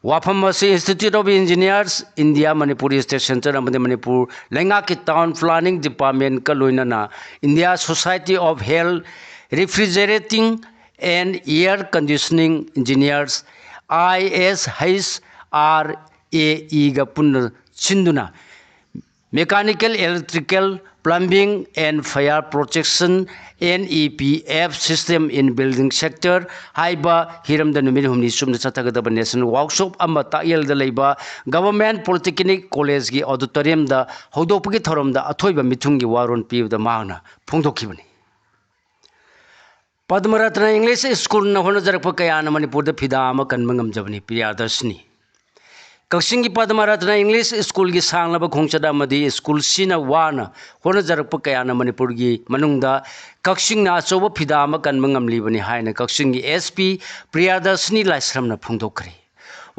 ꯋꯥꯐꯝ ꯑꯁꯤ Institute of Engineers India, Manipur State Centre ꯑꯃꯗꯤ ꯃꯅꯤꯄꯨꯔ ꯂꯩꯉꯥꯛꯀꯤ Town Planning Departmentꯀ ꯂꯣꯏꯅꯅ India Society of Health, Refrigerating and Air Conditioning Engineers, ISHRAEꯒ ꯄꯨꯟꯅ ꯁꯤꯟꯗꯨꯅ Mechanical, Electrical, Plumbing and Fire Protection, NEPF system in building sector ꯍꯥꯏꯕ ꯍꯤꯔꯝꯗ ꯅꯨꯃꯤꯠ ꯍꯨꯝꯅꯤ ꯆꯨꯞꯅ ꯆꯠꯊꯒꯗꯕ national workshop ꯑꯃ ꯇꯥꯛꯌꯦꯜꯗ ꯂꯩꯕ Government Polytechnic Collegeꯀꯤ auditoriumꯗ ꯍꯧꯗꯣꯛꯄꯒꯤ ꯊꯧꯔꯝꯗ ꯑꯊꯣꯏꯕ ꯃꯤꯊꯨꯡꯒꯤ ꯋꯥꯔꯣꯜ ꯄꯤꯕꯗ ꯃꯍꯥꯛꯅ ꯐꯣꯡꯗꯣꯛꯈꯤꯕꯅꯤ꯫ ꯄꯗꯃꯔꯠꯅ English Schoolꯅ ꯍꯣꯠꯅꯖꯔꯛꯄ ꯀꯌꯥꯅ ꯃꯅꯤꯄꯨꯔꯗ ꯐꯤꯗꯥ ꯑꯃ ꯀꯟꯕ ꯉꯝꯖꯕꯅꯤ꯫ ꯄ꯭ꯔꯤꯌꯥꯗꯔꯁꯤꯅꯤ꯫ ꯀꯛꯆꯤꯡꯒꯤ ꯄꯗꯃꯔꯠꯅ English Schoolꯒꯤ ꯁꯥꯡꯂꯕ ꯈꯣꯡꯆꯠ ꯑꯃꯗꯤ schoolꯁꯤꯅ ꯋꯥꯅ ꯍꯣꯠꯅꯖꯔꯛꯄ ꯀꯌꯥꯅ ꯃꯅꯤꯄꯨꯔꯒꯤ ꯃꯅꯨꯡꯗ ꯀꯛꯆꯤꯡꯅ ꯑꯆꯧꯕ ꯐꯤꯗꯥ ꯑꯃ ꯀꯟꯕ ꯉꯝꯂꯤꯕꯅꯤ ꯍꯥꯏꯅ ꯀꯛꯆꯤꯡꯒꯤ SP ꯄ꯭ꯔꯤꯌꯥꯗꯔꯁꯤꯅꯤ ꯂꯥꯏꯁ꯭ꯔꯝꯅ ꯐꯣꯡꯗꯣꯛꯈ꯭ꯔꯦ꯫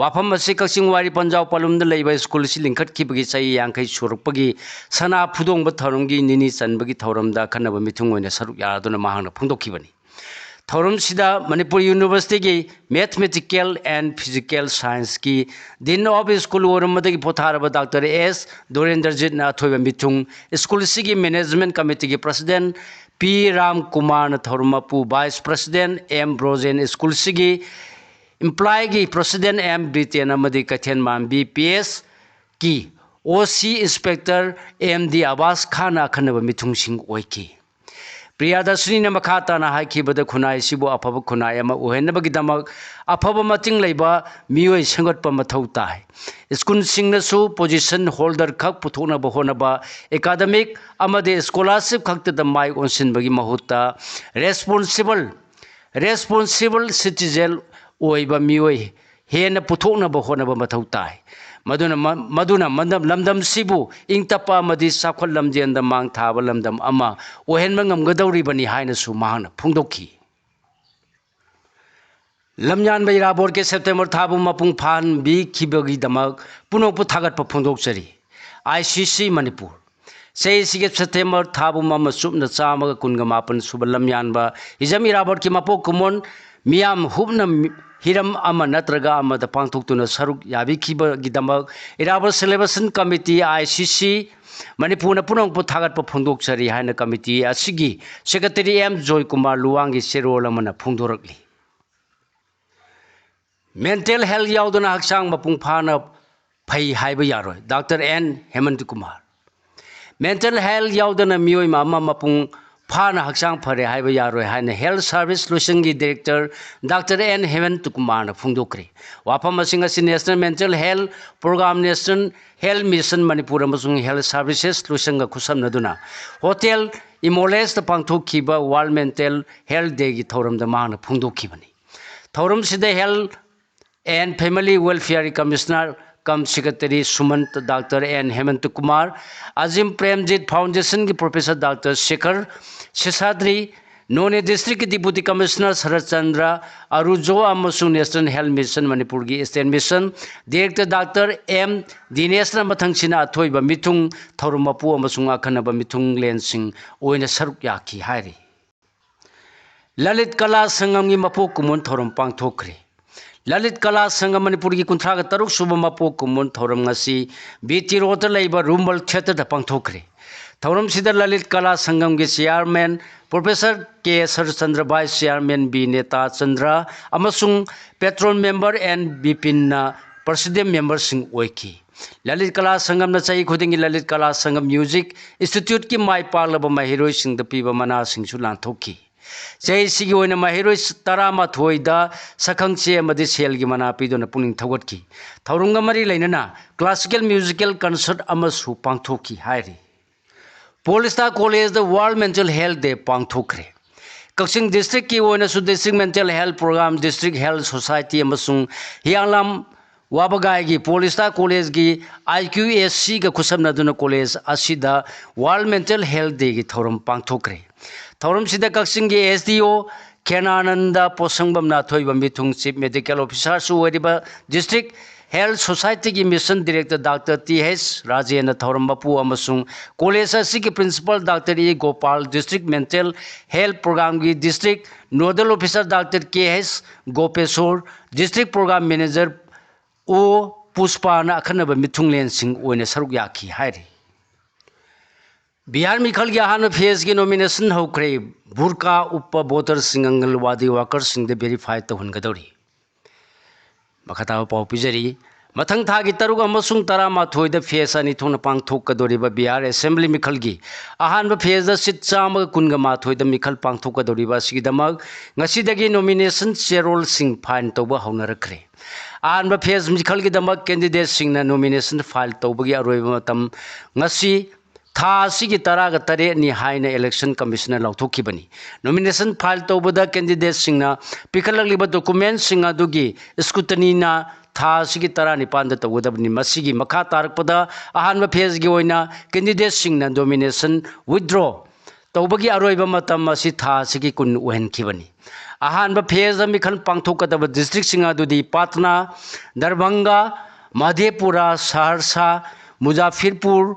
ꯋꯥꯐꯝ ꯑꯁꯤ ꯀꯛꯆꯤꯡ ꯋꯥꯏꯔꯤ ꯄꯟꯖꯥꯎ ꯄꯥꯂꯨꯝꯗ ꯂꯩꯕ school ꯑꯁꯤ ꯂꯤꯡꯈꯠꯈꯤꯕꯒꯤ ꯆꯍꯤ ꯌꯥꯡꯈꯩ ꯁꯨꯔꯛꯄꯒꯤ ꯁꯅꯥ ꯐꯨꯗꯣꯡꯕ ꯊꯧꯔꯝꯒꯤ ꯅꯤꯅꯤ ꯆꯟꯕꯒꯤ ꯊꯧꯔꯝꯗ ꯑꯈꯟꯅꯕ ꯃꯤꯊꯨꯡ ꯑꯣꯏꯅ ꯁꯔꯨꯛ ꯌꯥꯗꯨꯅ ꯃꯍꯥꯛꯅ ꯐꯣꯡꯗꯣꯛꯈꯤꯕꯅꯤ꯫ ꯊꯧꯔꯝꯁꯤꯗ Manipur Universityꯒꯤ Mathematical and Physical Scienceꯀꯤ Dean of School ꯑꯣꯏꯔꯝꯕꯗꯒꯤ ꯄꯣꯊꯥꯔꯕ ꯗꯥꯛꯇꯔ ꯑꯦꯁ ꯗꯣꯔꯦꯟꯗ꯭ꯔꯖꯤꯠꯅ ꯑꯊꯣꯏꯕ ꯃꯤꯊꯨꯡ, school ꯑꯁꯤꯒꯤ Management Committeeꯒꯤ President ꯄꯤ ꯔꯥꯝ ꯀꯨꯃꯥꯔꯅ ꯊꯧꯔꯝ ꯃꯄꯨ, Vice President M Brojen, school ꯑꯁꯤꯒꯤ employeeꯒꯤ President ꯑꯦꯝ ꯕ꯭ꯔꯤꯇꯦꯟ ꯑꯃꯗꯤ ꯀꯩꯊꯦꯜ ꯃꯥꯟꯕꯤ PSꯀꯤ OC Inspector ꯑꯦꯝ ꯗꯤ ꯑꯕꯥꯁ ꯈꯥꯟꯅ ꯑꯈꯟꯅꯕ ꯃꯤꯊꯨꯡꯁꯤꯡ ꯑꯣꯏꯈꯤ꯫ ꯄ꯭ꯔꯤꯌꯥꯗꯔꯁꯤꯅꯤꯅ ꯃꯈꯥ ꯇꯥꯅ ꯍꯥꯏꯈꯤꯕꯗ ꯈꯨꯟꯅꯥꯏ ꯑꯁꯤꯕꯨ ꯑꯐꯕ ꯈꯨꯟꯅꯥꯏ ꯑꯃ ꯑꯣꯏꯍꯟꯅꯕꯒꯤꯗꯃꯛ ꯑꯐꯕ ꯃꯇꯤꯡ ꯂꯩꯕ ꯃꯤꯑꯣꯏ ꯁꯦꯝꯒꯠꯄ ꯃꯊꯧ ꯇꯥꯏ꯫ Schoolꯁꯤꯡꯅꯁꯨ position holder ꯈꯛ ꯄꯨꯊꯣꯛꯅꯕ ꯍꯣꯠꯅꯕ, academic ꯑꯃꯗꯤ scholarship ꯈꯛꯇꯗ ꯃꯥꯏ ꯑꯣꯟꯁꯤꯟꯕꯒꯤ ꯃꯍꯨꯠꯇ responsible, responsible citizen ꯑꯣꯏꯕ ꯃꯤꯑꯣꯏ ꯍꯦꯟꯅ ꯄꯨꯊꯣꯛꯅꯕ ꯍꯣꯠꯅꯕ ꯃꯊꯧ ꯇꯥꯏ꯫ ꯃꯗꯨꯅ ꯃ-, ꯃꯗꯨꯅ ꯃꯟꯗꯝ-, ꯂꯝꯗꯝꯁꯤꯕꯨ ꯏꯪ ꯇꯞꯄ ꯑꯃꯗꯤ ꯆꯥꯎꯈꯠ ꯂꯝꯖꯦꯟꯗ ꯃꯥꯡ ꯊꯥꯕ ꯂꯝꯗꯝ ꯑꯃ ꯑꯣꯏꯍꯟꯕ ꯉꯝꯒꯗꯧꯔꯤꯕꯅꯤ ꯍꯥꯏꯅꯁꯨ ꯃꯍꯥꯛꯅ ꯐꯣꯡꯗꯣꯛꯈꯤ꯫ ꯂꯝꯌꯥꯟꯕ ꯏꯔꯥꯕꯣꯠꯀꯤ ꯁꯦꯞꯇꯦꯝꯕꯔ ꯊꯥꯕꯨ ꯃꯄꯨꯡ ꯐꯥꯍꯟꯕꯤꯈꯤꯕꯒꯤꯗꯃꯛ ꯄꯨꯝꯅꯃꯛꯄꯨ ꯊꯥꯒꯠꯄ ꯐꯣꯡꯗꯣꯛꯆꯔꯤ꯫ ꯑꯥꯏ ꯁꯤ ꯁꯤ ꯃꯅꯤꯄꯨꯔ꯫ ꯆꯍꯤꯁꯤꯒꯤ ꯁꯦꯞꯇꯦꯝꯕꯔ ꯊꯥꯕꯨ ꯑꯃ ꯆꯨꯞꯅ ꯆꯥꯝꯃꯒ ꯀꯨꯟꯒ ꯃꯥꯄꯟ ꯁꯨꯕ ꯂꯝꯌꯥꯟꯕ ꯍꯤꯖꯝ ꯏꯔꯥꯕꯣꯠꯀꯤ ꯃꯄꯣꯛ ꯀꯨꯝꯑꯣꯟ ꯃꯤꯌꯥꯝ ꯍꯨꯞꯅ ꯃꯤ-, ꯍꯤꯔꯝ ꯑꯃ ꯅꯠꯇ꯭ꯔꯒ ꯑꯃꯗ ꯄꯥꯡꯊꯣꯛꯇꯨꯅ ꯁꯔꯨꯛ ꯌꯥꯕꯤꯈꯤꯕꯒꯤꯗꯃꯛ ꯏꯔꯥꯕꯣꯠ Celebration Committee, ꯑꯥꯏ ꯁꯤ ꯁꯤ, ꯃꯅꯤꯄꯨꯔꯅ ꯄꯨꯝꯅꯃꯛꯄꯨ ꯊꯥꯒꯠꯄ ꯐꯣꯡꯗꯣꯛꯆꯔꯤ ꯍꯥꯏꯅ committee ꯑꯁꯤꯒꯤ secretary ꯑꯦꯝ ꯖꯣꯏꯀꯨꯃꯥꯔ ꯂꯨꯋꯥꯡꯒꯤ ꯆꯦꯔꯣꯜ ꯑꯃꯅ ꯐꯣꯡꯗꯣꯔꯛꯂꯤ꯫ Mental health ꯌꯥꯎꯗꯅ ꯍꯛꯆꯥꯡ ꯃꯄꯨꯡ ꯐꯥꯅ ꯐꯩ ꯍꯥꯏꯕ ꯌꯥꯔꯣꯏ, doctor N Hemant Kumar. Mental health ꯌꯥꯎꯗꯅ ꯃꯤꯑꯣꯏ ꯑꯃ ꯃꯄꯨꯡ ꯐꯥꯅ ꯍꯛꯆꯥꯡ ꯐꯔꯦ ꯍꯥꯏꯕ ꯌꯥꯔꯣꯏ ꯍꯥꯏꯅ Health Service Solution ꯒꯤ director ꯗꯥꯛꯇꯔ ꯑꯦꯟ ꯍꯦꯃꯟꯇ ꯀꯨꯃꯥꯔꯅ ꯐꯣꯡꯗꯣꯛꯈ꯭ꯔꯦ꯫ ꯋꯥꯐꯝ ꯑꯁꯤꯡ ꯑꯁꯤ National Mental Health Program, National Health Mission Manipur ꯑꯃꯁꯨꯡ Health Services Solution ꯒ ꯈꯨꯠꯁꯝꯅꯗꯨꯅ Hotel Imole's ꯇ ꯄꯥꯡꯊꯣꯛꯈꯤꯕ World Mental Health Day ꯒꯤ ꯊꯧꯔꯝꯗ ꯃꯍꯥꯛꯅ ꯐꯣꯡꯗꯣꯛꯈꯤꯕꯅꯤ꯫ ꯊꯧꯔꯝꯁꯤꯗ Health and Family Welfare Commissioner cum Secretary Sumant, doctor N Hemant Kumar, Azim Premji Foundation ꯒꯤ professor doctor Shekhar Seshadri, Noney district ꯀꯤ Deputy Commissioner ꯁꯔꯠ ꯆꯟꯗ꯭ꯔ ꯑꯔꯨꯖꯣ ꯑꯃꯁꯨꯡ National Health Mission ꯃꯅꯤꯄꯨꯔꯒꯤ Eastern Mission director doctor M ꯗꯤꯅꯦꯁꯅ ꯃꯊꯪꯁꯤꯅ ꯑꯊꯣꯏꯕ ꯃꯤꯊꯨꯡ, ꯊꯧꯔꯝ ꯃꯄꯨ ꯑꯃꯁꯨꯡ ꯑꯈꯟꯅꯕ ꯃꯤꯊꯨꯡꯂꯦꯟꯁꯤꯡ ꯑꯣꯏꯅ ꯁꯔꯨꯛ ꯌꯥꯈꯤ ꯍꯥꯏꯔꯤ꯫ ꯂꯂꯤꯠ ꯀꯂꯥ ꯁꯪꯒꯝꯒꯤ ꯃꯄꯣꯛ ꯀꯨꯝꯑꯣꯟ ꯊꯧꯔꯝ ꯄꯥꯡꯊꯣꯛꯈ꯭ꯔꯦ꯫ ꯂꯂꯤꯠ ꯀꯂꯥ ꯁꯪꯒꯝ ꯃꯅꯤꯄꯨꯔꯒꯤ ꯀꯨꯟꯊ꯭ꯔꯥꯒ ꯇꯔꯨꯛ ꯁꯨꯕ ꯃꯄꯣꯛ ꯀꯨꯝꯑꯣꯟ ꯊꯧꯔꯝ ꯉꯁꯤ ꯕꯤ ꯇꯤ ꯔꯣꯗꯇ ꯂꯩꯕ ꯔꯨꯝꯕꯜ ꯊꯤꯌꯦꯇꯔꯗ ꯄꯥꯡꯊꯣꯛꯈ꯭ꯔꯦ꯫ ꯊꯧꯔꯝꯁꯤꯗ ꯂꯂꯤꯠ ꯀꯂꯥ ꯁꯪꯒꯝꯒꯤ chairman professor ꯀꯦ ꯁꯔꯆꯟꯗ꯭ꯔ, vice chairman ꯕꯤ ꯅꯦꯇꯥ ꯆꯟꯗ꯭ꯔ ꯑꯃꯁꯨꯡ patron member ꯑꯦꯟ ꯕꯤꯄꯤꯟꯅ president memberꯁꯤꯡ ꯑꯣꯏꯈꯤ꯫ ꯂꯂꯤꯠ ꯀꯂꯥ ꯁꯪꯒꯝꯅ ꯆꯍꯤ ꯈꯨꯗꯤꯡꯒꯤ ꯂꯂꯤꯠ ꯀꯂꯥ ꯁꯪꯒꯝ Music Instituteꯀꯤ ꯃꯥꯏ ꯄꯥꯛꯂꯕ ꯃꯍꯩꯔꯣꯏꯁꯤꯡꯗ ꯄꯤꯕ ꯃꯅꯥꯁꯤꯡꯁꯨ ꯂꯥꯟꯊꯣꯛꯈꯤ꯫ ꯆꯍꯤꯁꯤꯒꯤ ꯑꯣꯏꯅ ꯃꯍꯩꯔꯣꯏ ꯇꯔꯥꯃꯥꯊꯣꯏꯗ ꯁꯛꯈꯪꯆꯦ ꯑꯃꯗꯤ ꯁꯦꯜꯒꯤ ꯃꯅꯥ ꯄꯤꯗꯨꯅ ꯄꯨꯛꯅꯤꯡ ꯊꯧꯒꯠꯈꯤ꯫ ꯊꯧꯔꯝꯒ ꯃꯔꯤ ꯂꯩꯅꯅ classical musical concert ꯑꯃꯁꯨ ꯄꯥꯡꯊꯣꯛꯈꯤ ꯍꯥꯏꯔꯤ꯫ Paul Star Collegeꯗ World Mental Health Day ꯄꯥꯡꯊꯣꯛꯈ꯭ꯔꯦ꯫ ꯀꯛꯆꯤꯡ ꯗꯤꯁꯇ꯭ꯔꯤꯛꯀꯤ ꯑꯣꯏꯅꯁꯨ District Mental Health Program, District Health Society ꯑꯃꯁꯨꯡ ꯍꯤꯌꯥꯡꯂꯝ ꯋꯥꯕꯒꯥꯏꯒꯤ ꯄꯣꯂꯤꯁꯇꯥ ꯀꯣꯂꯦꯖꯀꯤ I Q S Cꯒ ꯈꯨꯠꯁꯝꯅꯗꯨꯅ ꯀꯣꯂꯦꯖ ꯑꯁꯤꯗ World Mental Health Dayꯒꯤ ꯊꯧꯔꯝ ꯄꯥꯡꯊꯣꯛꯈ꯭ꯔꯦ꯫ ꯊꯧꯔꯝꯁꯤꯗ ꯀꯛꯆꯤꯡꯒꯤ S D O ꯈꯦꯅꯥꯅꯟꯗ ꯄꯣꯠꯁꯪꯕꯝꯅ ꯑꯊꯣꯏꯕ ꯃꯤꯊꯨꯡ, Chief Medical Officerꯁꯨ ꯑꯣꯏꯔꯤꯕ District Health Societyꯒꯤ Mission Director Doctor T H ꯔꯥꯖꯦꯟꯅ ꯊꯧꯔꯝ ꯃꯄꯨ ꯑꯃꯁꯨꯡ ꯀꯣꯂꯦꯖ ꯑꯁꯤꯒꯤ Principal Doctor E Gopal, District Mental Health Programꯒꯤ District Nodal Officer Doctor K H ꯒꯣꯄꯦꯁꯣꯔ, District Program Manager O ꯄꯨꯁꯄꯥꯅ ꯑꯈꯟꯅꯕ ꯃꯤꯊꯨꯡꯂꯦꯟꯁꯤꯡ ꯑꯣꯏꯅ ꯁꯔꯨꯛ ꯌꯥꯈꯤ ꯍꯥꯏꯔꯤ꯫ ꯕꯤꯍꯥꯔ ꯃꯤꯈꯜꯒꯤ ꯑꯍꯥꯟꯕ phaseꯀꯤ nomination ꯍꯧꯈ꯭ꯔꯦ꯫ ꯕꯨꯔꯀꯥ ꯎꯞꯄ voterꯁꯤꯡ ꯑꯪꯒꯜꯋꯥꯗꯤ workerꯁꯤꯡꯗ verify ꯇꯧꯍꯟꯒꯗꯧꯔꯤ꯫ ꯃꯈꯥ ꯇꯥꯕ ꯄꯥꯎ ꯄꯤꯖꯔꯤ꯫ ꯃꯊꯪ ꯊꯥꯒꯤ ꯇꯔꯨꯛ ꯑꯃꯁꯨꯡ ꯇꯔꯥꯃꯥꯊꯣꯏꯗ phase ꯑꯅꯤ ꯊꯣꯛꯅ ꯄꯥꯡꯊꯣꯛꯀꯗꯧꯔꯤꯕ ꯕꯤꯍꯥꯔ Assembly ꯃꯤꯈꯜꯒꯤ ꯑꯍꯥꯟꯕ phaseꯇ seat ꯆꯥꯝꯃꯒ ꯀꯨꯟꯒ ꯃꯥꯊꯣꯏꯗ ꯃꯤꯈꯜ ꯄꯥꯡꯊꯣꯛꯀꯗꯧꯔꯤꯕ ꯑꯁꯤꯒꯤꯗꯃꯛ ꯉꯁꯤꯗꯒꯤ nomination ꯆꯦꯔꯣꯜꯁꯤꯡ file ꯇꯧꯕ ꯍꯧꯅꯔꯛꯈ꯭ꯔꯦ꯫ ꯑꯍꯥꯟꯕ phase ꯃꯤꯈꯜꯒꯤꯗꯃꯛ candidateꯁꯤꯡꯅ nomination file ꯇꯧꯕꯒꯤ ꯑꯔꯣꯏꯕ ꯃꯇꯝ ꯉꯁꯤ ꯊꯥ ꯑꯁꯤꯒꯤ ꯇꯔꯥꯒ ꯇꯔꯦꯠꯅꯤ ꯍꯥꯏꯅ Election Commissionꯅ ꯂꯥꯎꯊꯣꯛꯈꯤꯕꯅꯤ꯫ Nomination file ꯇꯧꯕꯗ candidateꯁꯤꯡꯅ ꯄꯤꯈꯠꯂꯛꯂꯤꯕ documentꯁꯤꯡ ꯑꯗꯨꯒꯤ scrutinyꯅ ꯊꯥ ꯑꯁꯤꯒꯤ ꯇꯔꯥꯅꯤꯄꯥꯟꯗ ꯇꯧꯒꯗꯕꯅꯤ꯫ ꯃꯁꯤꯒꯤ ꯃꯈꯥ ꯇꯥꯔꯛꯄꯗ ꯑꯍꯥꯟꯕ phaseꯒꯤ ꯑꯣꯏꯅ candidateꯁꯤꯡꯅ nomination withdraw ꯇꯧꯕꯒꯤ ꯑꯔꯣꯏꯕ ꯃꯇꯝ ꯑꯁꯤ ꯊꯥ ꯑꯁꯤꯒꯤ ꯀꯨꯟ ꯑꯣꯏꯍꯟꯈꯤꯕꯅꯤ꯫ ꯑꯍꯥꯟꯕ phaseꯇ ꯃꯤꯈꯜ ꯄꯥꯡꯊꯣꯛꯀꯗꯕ districtꯁꯤꯡ ꯑꯗꯨꯗꯤ ꯄꯥꯠꯅꯥ, ꯗꯔꯚꯪꯒꯥ, ꯃꯙꯦꯄꯨꯔꯥ, ꯁꯍꯔꯁꯥ, ꯃꯨꯖꯥꯐꯤꯔꯄꯨꯔ,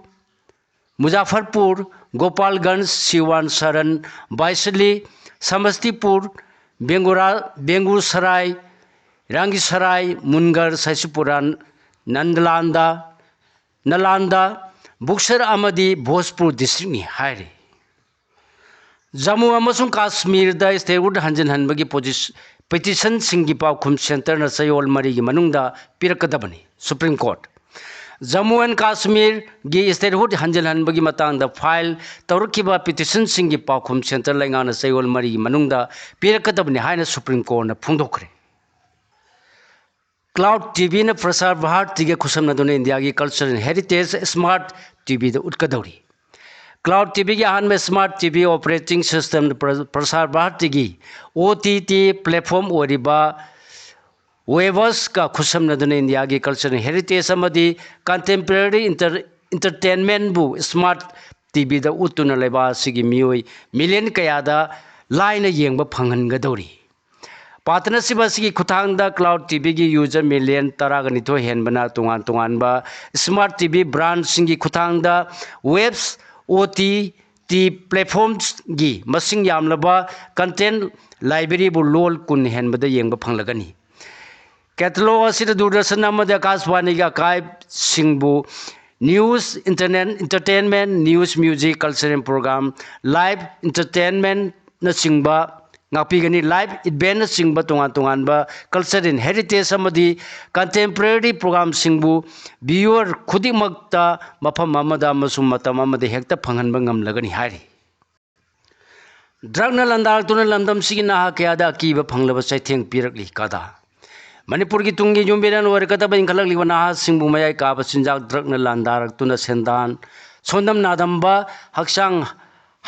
ꯃꯨꯖꯥꯐꯔꯄꯨꯔ, ꯒꯣꯄꯥꯜꯒꯟꯖ, ꯁꯤꯋꯥꯟ, ꯁꯔꯟ, ꯕꯥꯏꯁꯂꯤ, ꯁꯃꯁꯇꯤꯄꯨꯔ, ꯕꯦꯡꯒꯨꯔꯥ-, ꯕꯦꯡꯒꯨꯁꯔꯥꯏ, ꯔꯥꯡꯒꯤꯁꯔꯥꯏ, ꯃꯨꯟꯒꯔ, ꯁꯁꯤꯄꯨꯔꯥꯟ, ꯅꯟꯗꯂꯥꯟꯗ, ꯅꯂꯥꯟꯗ, ꯕꯨꯛꯁꯔ ꯑꯃꯗꯤ ꯚꯣꯖꯄꯨꯔ districtꯅꯤ ꯍꯥꯏꯔꯤ꯫ ꯖꯝꯃꯨ ꯑꯃꯁꯨꯡ ꯀꯥꯁꯃꯤꯔꯗ statehood ꯍꯟꯖꯤꯟꯍꯟꯕꯒꯤ ꯄꯣꯖꯤꯁ-, petitionꯁꯤꯡꯒꯤ ꯄꯥꯎꯈꯨꯝ centreꯅ ꯆꯌꯣꯜ ꯃꯔꯤꯒꯤ ꯃꯅꯨꯡꯗ ꯄꯤꯔꯛꯀꯗꯕꯅꯤ꯫ Supreme Court꯫ Jammu and ꯀꯥꯁꯃꯤꯔꯒꯤ statehood ꯍꯟꯖꯤꯜꯍꯟꯕꯒꯤ ꯃꯇꯥꯡꯗ file ꯇꯧꯔꯛꯈꯤꯕ petitionꯁꯤꯡꯒꯤ ꯄꯥꯎꯈꯨꯝ centre ꯂꯩꯉꯥꯛꯅ ꯆꯌꯣꯜ ꯃꯔꯤꯒꯤ ꯃꯅꯨꯡꯗ ꯄꯤꯔꯛꯀꯗꯕꯅꯤ ꯍꯥꯏꯅ Supreme Courtꯅ ꯐꯣꯡꯗꯣꯛꯈ꯭ꯔꯦ꯫ Cloud TVꯅ ꯄ꯭ꯔꯁꯥꯔ ꯚꯥꯔꯇꯤꯒ ꯈꯨꯠꯁꯝꯅꯗꯨꯅ ꯏꯟꯗꯤꯌꯥꯒꯤ cultural heritage smart TVꯗ ꯎꯠꯀꯗꯧꯔꯤ꯫ ꯀ꯭ꯂꯥꯎꯗ ꯇꯤꯚꯤꯒꯤ ꯑꯍꯥꯟꯕ ꯁ꯭ꯃꯥꯔꯠ ꯇꯤꯚꯤ ꯑꯣꯄꯔꯦꯇꯤꯡ ꯁꯤꯁꯇꯦꯝ ꯄ꯭ꯔ-, ꯄ꯭ꯔꯁꯥꯔ ꯚꯥꯔꯇꯤꯒꯤ ꯑꯣ ꯇꯤ ꯇꯤ ꯄ꯭ꯂꯦꯠꯐꯣꯝ ꯑꯣꯏꯔꯤꯕ ꯋꯦꯕꯁꯀ ꯈꯨꯠꯁꯝꯅꯗꯨꯅ ꯏꯟꯗꯤꯌꯥꯒꯤ ꯀꯜꯆꯔꯦꯜ ꯍꯦꯔꯤꯇꯦꯖ ꯑꯃꯗꯤ ꯀꯟꯇꯦꯝꯄꯔꯦꯔꯤ ꯏꯟꯇꯔ-, ꯏꯟꯇꯔꯇꯦꯟꯃꯦꯟꯕꯨ ꯁ꯭ꯃꯥꯔꯠ ꯇꯤꯚꯤꯗ ꯎꯠꯇꯨꯅ ꯂꯩꯕꯥꯛ ꯑꯁꯤꯒꯤ ꯃꯤꯑꯣꯏ ꯃꯤꯂꯤꯌꯟ ꯀꯌꯥꯗ ꯂꯥꯏꯅ ꯌꯦꯡꯕ ꯐꯪꯍꯟꯒꯗꯧꯔꯤ꯫ ꯄꯥꯔꯠꯅꯔꯁꯤꯞ ꯑꯁꯤꯒꯤ ꯈꯨꯠꯊꯥꯡꯗ ꯀ꯭ꯂꯥꯎꯗ ꯇꯤꯚꯤꯒꯤ ꯌꯨꯖꯔ ꯃꯤꯂꯤꯌꯟ ꯇꯔꯥꯒ ꯅꯤꯊꯣꯏ ꯍꯦꯟꯕꯅ ꯇꯣꯉꯥꯟ ꯇꯣꯉꯥꯟꯕ ꯁ꯭ꯃꯥꯔꯠ ꯇꯤꯚꯤ ꯕ꯭ꯔꯥꯟꯁꯤꯡꯒꯤ ꯈꯨꯠꯊꯥꯡꯗ ꯋꯦꯕꯁ, ꯑꯣ ꯇꯤ ꯇꯤ ꯄ꯭ꯂꯦꯠꯐꯣꯝꯁꯒꯤ ꯃꯁꯤꯡ ꯌꯥꯝꯂꯕ ꯀꯟꯇꯦꯟ ꯂꯥꯏꯕ꯭ꯔꯦꯔꯤꯕꯨ ꯂꯣꯜ ꯀꯨꯟ ꯍꯦꯟꯕꯗ ꯌꯦꯡꯕ ꯐꯪꯂꯒꯅꯤ꯫ ꯀꯦꯇꯂꯣꯛ ꯑꯁꯤꯗ ꯗꯨꯔꯗꯔꯁꯟ ꯑꯃꯗꯤ ꯑꯀꯥꯁꯕꯥꯅꯤꯒꯤ ꯑꯀꯥꯏꯕꯁꯤꯡꯕꯨ news, internet, entertainment, news, music, cultural programme, live ꯏꯟꯇꯔꯇꯦꯟꯃꯦꯟꯅꯆꯤꯡꯕ ꯉꯥꯛꯄꯤꯒꯅꯤ꯫ ꯂꯥꯏꯚ ꯏꯚꯦꯟꯅꯆꯤꯡꯕ ꯇꯣꯉꯥꯟ ꯇꯣꯉꯥꯟꯕ ꯀꯜꯆꯔꯦꯜ ꯍꯦꯔꯤꯇꯦꯖ ꯑꯃꯗꯤ ꯀꯟꯇꯦꯝꯄꯔꯦꯔꯤ ꯄ꯭ꯔꯣꯒ꯭ꯔꯥꯝꯁꯤꯡꯕꯨ ꯚ꯭ꯌꯨꯋꯔ ꯈꯨꯗꯤꯡꯃꯛꯇ ꯃꯐꯝ ꯑꯃꯗ ꯑꯃꯁꯨꯡ ꯃꯇꯝ ꯑꯃꯗ ꯍꯦꯛꯇ ꯐꯪꯍꯟꯕ ꯉꯝꯂꯒꯅꯤ ꯍꯥꯏꯔꯤ꯫ ꯗ꯭ꯔꯒꯅ ꯂꯥꯟꯗꯥꯔꯛꯇꯨꯅ ꯂꯝꯗꯝꯁꯤꯒꯤ ꯅꯍꯥ ꯀꯌꯥꯗ ꯑꯀꯤꯕ ꯐꯪꯂꯕ ꯆꯩꯊꯦꯡ ꯄꯤꯔꯛꯂꯤ꯫ ꯀꯗꯥ꯫ ꯃꯅꯤꯄꯨꯔꯒꯤ ꯇꯨꯡꯒꯤ ꯌꯨꯝꯕꯤꯔꯦꯟ ꯑꯣꯏꯔꯛꯀꯗꯕ ꯏꯟꯈꯠꯂꯛꯂꯤꯕ ꯅꯍꯥꯁꯤꯡꯕꯨ ꯃꯌꯥꯏ ꯀꯥꯕ ꯆꯤꯟꯖꯥꯛ ꯗ꯭ꯔꯒꯅ ꯂꯥꯟꯗꯥꯔꯛꯇꯨꯅ ꯁꯦꯟꯗꯥꯟ ꯁꯣꯟꯗꯝ ꯅꯥꯗꯝꯕ, ꯍꯛꯆꯥꯡ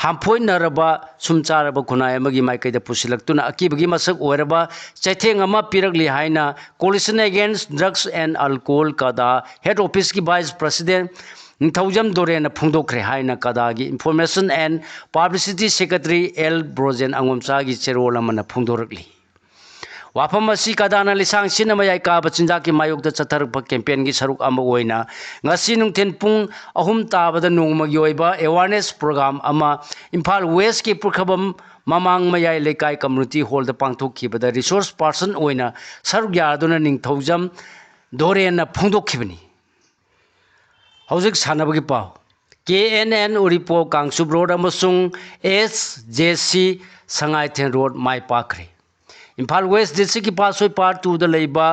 ꯍꯥꯝꯐꯣꯏꯅꯔꯕ ꯁꯨꯝ ꯆꯥꯔꯕ ꯈꯨꯟꯅꯥꯏ ꯑꯃꯒꯤ ꯃꯥꯏꯀꯩꯗ ꯄꯨꯁꯤꯜꯂꯛꯇꯨꯅ ꯑꯀꯤꯕꯒꯤ ꯃꯁꯛ ꯑꯣꯏꯔꯕ ꯆꯩꯊꯦꯡ ꯑꯃ ꯄꯤꯔꯛꯂꯤ ꯍꯥꯏꯅ Coalition Against Drugs and Alcohol, ꯀꯗꯥ, ꯍꯦꯗ ꯑꯣꯐꯤꯁꯀꯤ ꯚꯥꯏꯁ ꯄ꯭ꯔꯁꯤꯗꯦꯟ ꯅꯤꯡꯊꯧꯖꯝ ꯗꯣꯔꯦꯟꯅ ꯐꯣꯡꯗꯣꯛꯈ꯭ꯔꯦ ꯍꯥꯏꯅ ꯀꯗꯥꯒꯤ Information and Publicity Secretary L Brojen ꯑꯉꯣꯝꯆꯥꯒꯤ ꯆꯦꯔꯣꯜ ꯑꯃꯅ ꯐꯣꯡꯗꯣꯔꯛꯂꯤ꯫ ꯋꯥꯐꯝ ꯑꯁꯤ ꯀꯗꯥꯅ ꯂꯤꯁꯥꯡ ꯁꯤꯠꯅ ꯃꯌꯥꯏ ꯀꯥꯕ ꯆꯤꯟꯖꯥꯛꯀꯤ ꯃꯥꯌꯣꯛꯇ ꯆꯠꯊꯔꯛꯄ ꯀꯦꯝꯄꯦꯟꯒꯤ ꯁꯔꯨꯛ ꯑꯃ ꯑꯣꯏꯅ ꯉꯁꯤ ꯅꯨꯡꯊꯤꯜ ꯄꯨꯡ ꯑꯍꯨꯝ ꯇꯥꯕꯗ ꯅꯣꯡꯃꯒꯤ ꯑꯣꯏꯕ ꯑꯦꯋꯥꯔꯅꯦꯁ ꯄ꯭ꯔꯣꯒ꯭ꯔꯥꯝ ꯑꯃ ꯏꯝꯐꯥꯜ ꯋꯦꯁꯀꯤ ꯄꯨꯈ꯭ꯔꯕꯝ ꯃꯃꯥꯡ ꯃꯌꯥꯏ ꯂꯩꯀꯥꯏ ꯀꯝꯃ꯭ꯌꯨꯅꯤꯇꯤ ꯍꯣꯜꯗ ꯄꯥꯡꯊꯣꯛꯈꯤꯕꯗ ꯔꯤꯁꯣꯔꯁ ꯄꯥꯔꯁꯟ ꯑꯣꯏꯅ ꯁꯔꯨꯛ ꯌꯥꯗꯨꯅ ꯅꯤꯡꯊꯧꯖꯝ ꯗꯣꯔꯦꯟꯅ ꯐꯣꯡꯗꯣꯛꯈꯤꯕꯅꯤ꯫ ꯍꯧꯖꯤꯛ ꯁꯥꯟꯅꯕꯒꯤ ꯄꯥꯎ꯫ ꯀꯦ and and Uripok Kangchup road ꯑꯃꯁꯨꯡ ꯑꯦꯁ ꯖꯦ ꯁꯤ ꯁꯉꯥꯏꯊꯦꯜ ꯔꯣꯗ ꯃꯥꯏ ꯄꯥꯛꯈ꯭ꯔꯦ꯫ ꯏꯝꯐꯥꯜ ꯋꯦꯁ ꯗꯤꯁꯇ꯭ꯔꯤꯛꯀꯤ ꯄꯥꯠꯁꯣꯏ ꯄꯥꯔꯠ ꯇꯨꯗ ꯂꯩꯕ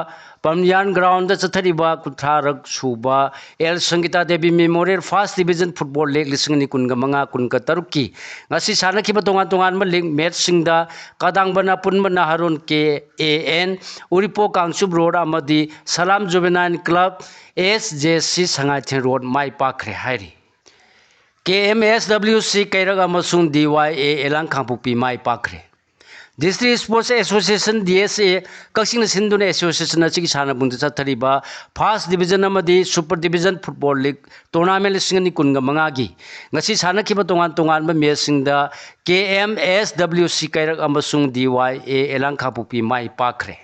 ꯄꯝꯌꯥꯟ ꯒ꯭ꯔꯥꯎꯟꯗ ꯆꯠꯊꯔꯤꯕ ꯀꯨꯟꯊ꯭ꯔꯥꯔꯛ ꯁꯨꯕ L Sangita Devi memorial first division football league ꯂꯤꯁꯤꯡ ꯑꯅꯤ ꯀꯨꯟꯒ ꯃꯉꯥ ꯀꯨꯟꯒ ꯇꯔꯨꯛꯀꯤ ꯉꯁꯤ ꯁꯥꯟꯅꯈꯤꯕ ꯇꯣꯉꯥꯟ ꯇꯣꯉꯥꯟꯕ ꯂꯤꯒ ꯃꯦꯠꯆꯁꯤꯡꯗ ꯀꯗꯥꯡꯕꯟ ꯑꯄꯨꯟꯕ ꯅꯍꯥꯔꯣꯟ K A N Uripok Kangchup road ꯑꯃꯗꯤ ꯁꯂꯥꯝ ꯖꯨꯕꯦꯅꯥꯏꯜ ꯀ꯭ꯂꯕ ꯑꯦꯁ ꯖꯦ ꯁꯤ ꯁꯉꯥꯏꯊꯦꯜ ꯔꯣꯗ ꯃꯥꯏ ꯄꯥꯛꯈ꯭ꯔꯦ ꯍꯥꯏꯔꯤ꯫ ꯀꯦ ꯑꯦꯝ ꯑꯦꯁ ꯗꯕ꯭ꯂꯤꯎ ꯁꯤ ꯀꯩꯔꯛ ꯑꯃꯁꯨꯡ ꯗꯤ ꯋꯥꯏ ꯑꯦ ꯑꯦꯂꯥꯡ ꯈꯥꯡꯄꯣꯛꯄꯤ ꯃꯥꯏ ꯄꯥꯛꯈ꯭ꯔꯦ꯫ District Sports Association, D S ꯑꯦ, ꯀꯛꯆꯤꯡꯅ ꯁꯤꯟꯗꯨꯅ association ꯑꯁꯤꯒꯤ ꯁꯥꯟꯅꯕꯨꯡꯗ ꯆꯠꯊꯔꯤꯕ First Division ꯑꯃꯗꯤ Super Division Football League Tournament ꯂꯤꯁꯤꯡ ꯑꯅꯤ ꯀꯨꯟꯒ ꯃꯉꯥꯒꯤ ꯉꯁꯤ ꯁꯥꯟꯅꯈꯤꯕ ꯇꯣꯉꯥꯟ ꯇꯣꯉꯥꯟꯕ matchꯁꯤꯡꯗ ꯀꯦ ꯑꯦꯝ ꯑꯦꯁ ꯗꯕ꯭ꯂꯤꯎ ꯁꯤ ꯀꯩꯔꯛ ꯑꯃꯁꯨꯡ ꯗꯤ ꯋꯥꯏ ꯑꯦ ꯑꯦꯂꯥꯡ ꯈꯥꯡꯄꯣꯛꯄꯤ ꯃꯥꯏ ꯄꯥꯛꯈ꯭ꯔꯦ꯫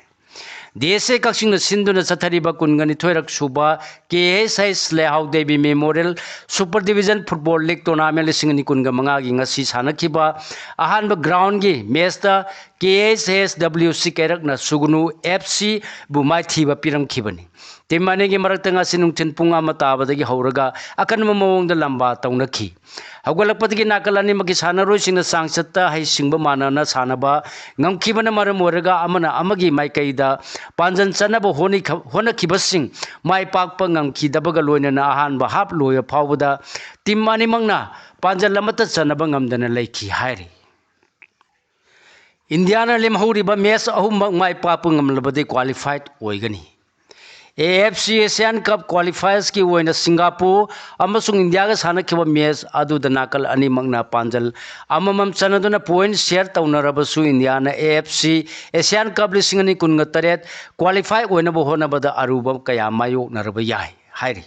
ꯗꯤ ꯑꯦꯁ ꯑꯦ ꯀꯛꯆꯤꯡꯅ ꯁꯤꯟꯗꯨꯅ ꯆꯠꯊꯔꯤꯕ ꯀꯨꯟꯒ ꯅꯤꯊꯣꯏꯔꯛ ꯁꯨꯕ ꯀꯦ ꯑꯩꯆ ꯑꯩꯆ ꯂꯩꯍꯥꯎ Devi Memorial Super Division Football League Tournament ꯂꯤꯁꯤꯡ ꯑꯅꯤ ꯀꯨꯟꯒ ꯃꯉꯥꯒꯤ ꯉꯁꯤ ꯁꯥꯟꯅꯈꯤꯕ ꯑꯍꯥꯟꯕ groundꯒꯤ matchꯇ ꯀꯦ ꯑꯩꯆ ꯑꯦꯁ ꯗꯕ꯭ꯂꯤꯎ ꯁꯤ ꯀꯩꯔꯛꯅ ꯁꯨꯒꯅꯨ ꯑꯦꯐ ꯁꯤꯕꯨ ꯃꯥꯏꯊꯤꯕ ꯄꯤꯔꯝꯈꯤꯕꯅꯤ꯫ Team ꯑꯅꯤꯒꯤ ꯃꯔꯛꯇ ꯉꯁꯤ ꯅꯨꯡꯊꯤꯜ ꯄꯨꯡ ꯑꯃ ꯇꯥꯕꯗꯒꯤ ꯍꯧꯔꯒ ꯑꯀꯟꯕ ꯃꯑꯣꯡꯗ ꯂꯝꯕꯥ ꯇꯧꯅꯈꯤ꯫ ꯍꯧꯒꯠꯂꯛꯄꯗꯒꯤ ꯅꯥꯀꯜ ꯑꯅꯤꯃꯛꯀꯤ ꯁꯥꯟꯅꯔꯣꯏꯁꯤꯡꯅ ꯆꯥꯡꯆꯠꯇ ꯍꯩꯁꯤꯡꯕ ꯃꯥꯟꯅꯅ ꯁꯥꯟꯅꯕ ꯉꯝꯈꯤꯕꯅ ꯃꯔꯝ ꯑꯣꯏꯔꯒ ꯑꯃꯅ ꯑꯃꯒꯤ ꯃꯥꯏꯀꯩꯗ ꯄꯥꯟꯖꯟ ꯆꯟꯅꯕ ꯍꯣꯠꯅꯈꯤꯕꯁꯤꯡ ꯃꯥꯏ ꯄꯥꯛꯄ ꯉꯝꯈꯤꯗꯕꯒ ꯂꯣꯏꯅꯅ ꯑꯍꯥꯟꯕ half ꯂꯣꯏꯕ ꯐꯥꯎꯕꯗ team ꯑꯅꯤꯃꯛꯅ ꯄꯥꯟꯖꯜ ꯑꯃꯠꯇ ꯆꯟꯅꯕ ꯉꯝꯗꯅ ꯂꯩꯈꯤ ꯍꯥꯏꯔꯤ꯫ ꯏꯟꯗꯤꯌꯥꯅ ꯂꯦꯝꯍꯧꯔꯤꯕ match ꯑꯍꯨꯝꯃꯛ ꯃꯥꯏ ꯄꯥꯛꯄ ꯉꯝꯂꯕꯗꯤ qualified ꯑꯣꯏꯒꯅꯤ꯫ A F C Asian Cup qualifiersꯀꯤ ꯑꯣꯏꯅ ꯁꯤꯡꯒꯥꯄꯨꯔ ꯑꯃꯁꯨꯡ ꯏꯟꯗꯤꯌꯥꯒ ꯁꯥꯟꯅꯈꯤꯕ match ꯑꯗꯨꯗ ꯅꯥꯀꯜ ꯑꯅꯤꯃꯛꯅ ꯄꯥꯟꯖꯜ ꯑꯃꯃꯝ ꯆꯟꯅꯗꯨꯅ point share ꯇꯧꯅꯔꯕꯁꯨ Indian A F C Asian Cup ꯂꯤꯁꯤꯡ ꯑꯅꯤ ꯀꯨꯟꯒ ꯇꯔꯦꯠ qualify ꯑꯣꯏꯅꯕ ꯍꯣꯠꯅꯕꯗ ꯑꯔꯨꯕ ꯀꯌꯥ ꯃꯥꯌꯣꯛꯅꯔꯕ ꯌꯥꯏ ꯍꯥꯏꯔꯤ꯫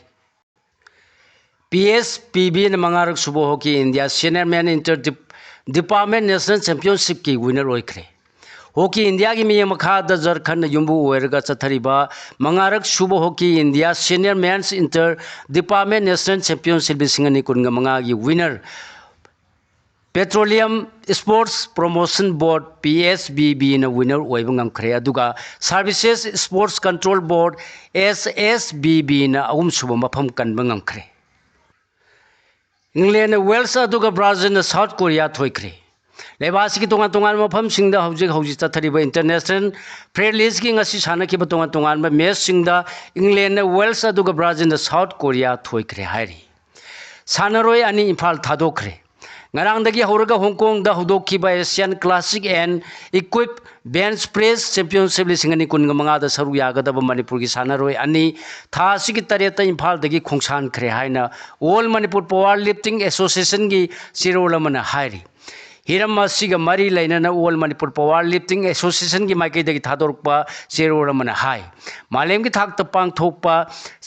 ꯄꯤ ꯑꯦꯁ ꯄꯤ ꯕꯤꯅ ꯃꯉꯥꯔꯛ ꯁꯨꯕ Hockey India Senior Men Inter Department National Championshipꯀꯤ winner ꯑꯣꯏꯈ꯭ꯔꯦ꯫ Hockey Indiaꯒꯤ ꯃꯤꯠꯌꯦꯡ ꯃꯈꯥꯗ ꯖꯔꯈꯟꯅ ꯌꯨꯝꯕꯨ ꯑꯣꯏꯔꯒ ꯆꯠꯊꯔꯤꯕ ꯃꯉꯥꯔꯛ ꯁꯨꯕ Hockey India Senior Men's Inter Department National Championship ꯂꯤꯁꯤꯡ ꯑꯅꯤ ꯀꯨꯟꯒ ꯃꯉꯥꯒꯤ winner Petroleum Sports Promotion Board, P S B Bꯅ winner ꯑꯣꯏꯕ ꯉꯝꯈ꯭ꯔꯦ, ꯑꯗꯨꯒ Services Sports Control Board, S S B Bꯅ ꯑꯍꯨꯝꯁꯨꯕ ꯃꯐꯝ ꯀꯟꯕ ꯉꯝꯈ꯭ꯔꯦ꯫ ꯏꯪꯂꯦꯟꯅ ꯋꯦꯜꯁ ꯑꯗꯨꯒ ꯕ꯭ꯔꯥꯖꯤꯜꯅ ꯁꯥꯎꯠ ꯀꯣꯔꯤꯌꯥ ꯊꯣꯏꯈ꯭ꯔꯦ꯫ ꯂꯩꯕꯥꯛ ꯑꯁꯤꯒꯤ ꯇꯣꯉꯥꯟ ꯇꯣꯉꯥꯟꯕ ꯃꯐꯝꯁꯤꯡꯗ ꯍꯧꯖꯤꯛ ꯍꯧꯖꯤꯛ ꯆꯠꯊꯔꯤꯕ international friendliesꯀꯤ ꯉꯁꯤ ꯁꯥꯟꯅꯈꯤꯕ ꯇꯣꯉꯥꯟ ꯇꯣꯉꯥꯟꯕ matchꯁꯤꯡꯗ ꯏꯪꯂꯦꯟꯅ ꯋꯦꯜꯁ ꯑꯗꯨꯒ ꯕ꯭ꯔꯥꯖꯤꯜꯅ ꯁꯥꯎꯠ ꯀꯣꯔꯤꯌꯥ ꯊꯣꯏꯈ꯭ꯔꯦ ꯍꯥꯏꯔꯤ꯫ ꯁꯥꯟꯅꯔꯣꯏ ꯑꯅꯤ ꯏꯝꯐꯥꯜ ꯊꯥꯗꯣꯛꯈ꯭ꯔꯦ꯫ ꯉꯔꯥꯡꯗꯒꯤ ꯍꯧꯔꯒ ꯍꯣꯡꯀꯣꯡꯗ ꯍꯧꯗꯣꯛꯈꯤꯕ Asian Classic and Equipped Bench Press Championship ꯂꯤꯁꯤꯡ ꯑꯅꯤ ꯀꯨꯟꯒ ꯃꯉꯥꯗ ꯁꯔꯨꯛ ꯌꯥꯒꯗꯕ ꯃꯅꯤꯄꯨꯔꯒꯤ ꯁꯥꯟꯅꯔꯣꯏ ꯑꯅꯤ ꯊꯥ ꯑꯁꯤꯒꯤ ꯇꯔꯦꯠꯇ ꯏꯝꯐꯥꯜꯗꯒꯤ ꯈꯣꯡꯁꯥꯟꯈ꯭ꯔꯦ ꯍꯥꯏꯅ All Manipur Power Lifting Associationꯒꯤ ꯆꯦꯔꯣꯜ ꯑꯃꯅ ꯍꯥꯏꯔꯤ꯫ ꯍꯤꯔꯝ ꯑꯁꯤꯒ ꯃꯔꯤ ꯂꯩꯅꯅ All Manipur Power Lifting Associationꯒꯤ ꯃꯥꯏꯀꯩꯗꯒꯤ ꯊꯥꯗꯣꯔꯛꯄ ꯆꯦꯔꯣꯜ ꯑꯃꯅ ꯍꯥꯏ, ꯃꯥꯂꯦꯝꯒꯤ ꯊꯥꯛꯇ ꯄꯥꯡꯊꯣꯛꯄ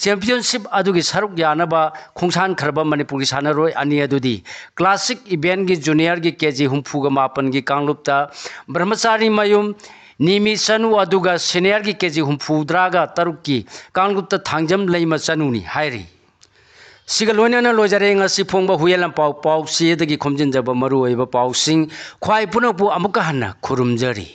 ꯆꯦꯝꯄꯤꯌꯟꯁꯤꯞ ꯑꯗꯨꯒꯤ ꯁꯔꯨꯛ ꯌꯥꯅꯕ ꯈꯣꯡꯁꯥꯟꯈ꯭ꯔꯕ ꯃꯅꯤꯄꯨꯔꯒꯤ ꯁꯥꯟꯅꯔꯣꯏ ꯑꯅꯤ ꯑꯗꯨꯗꯤ ꯀ꯭ꯂꯥꯁꯤꯛ ꯏꯚꯦꯟꯒꯤ ꯖꯨꯅꯤꯌꯔꯒꯤ ꯀꯦ ꯖꯤ ꯍꯨꯝꯐꯨꯒ ꯃꯥꯄꯟꯒꯤ ꯀꯥꯡꯂꯨꯞꯇ ꯕ꯭ꯔꯍꯃꯆꯥꯔꯤ ꯃꯌꯨꯝ ꯅꯤꯃꯤ ꯆꯅꯨ, ꯑꯗꯨꯒ ꯁꯦꯅꯤꯌꯔꯒꯤ ꯀꯦ ꯖꯤ ꯍꯨꯝꯐꯨꯇꯔꯥꯒ ꯇꯔꯨꯛꯀꯤ ꯀꯥꯡꯂꯨꯞꯇ ꯊꯥꯡꯖꯝ ꯂꯩꯃ ꯆꯅꯨꯅꯤ ꯍꯥꯏꯔꯤ꯫ ꯁꯤꯒ ꯂꯣꯏꯅꯅ ꯂꯣꯏꯖꯔꯦ ꯉꯁꯤ ꯐꯣꯡꯕ ꯍꯨꯏꯌꯦꯟ ꯂꯥꯟꯄꯥꯎ ꯄꯥꯎꯆꯦꯗꯒꯤ ꯈꯣꯝꯖꯤꯟꯖꯕ ꯃꯔꯨꯑꯣꯏꯕ ꯄꯥꯎꯁꯤꯡ꯫ ꯈ꯭ꯋꯥꯏ ꯄꯨꯝꯅꯃꯛꯄꯨ ꯑꯃꯨꯛꯀ ꯍꯟꯅ ꯈꯨꯔꯨꯝꯖꯔꯤ꯫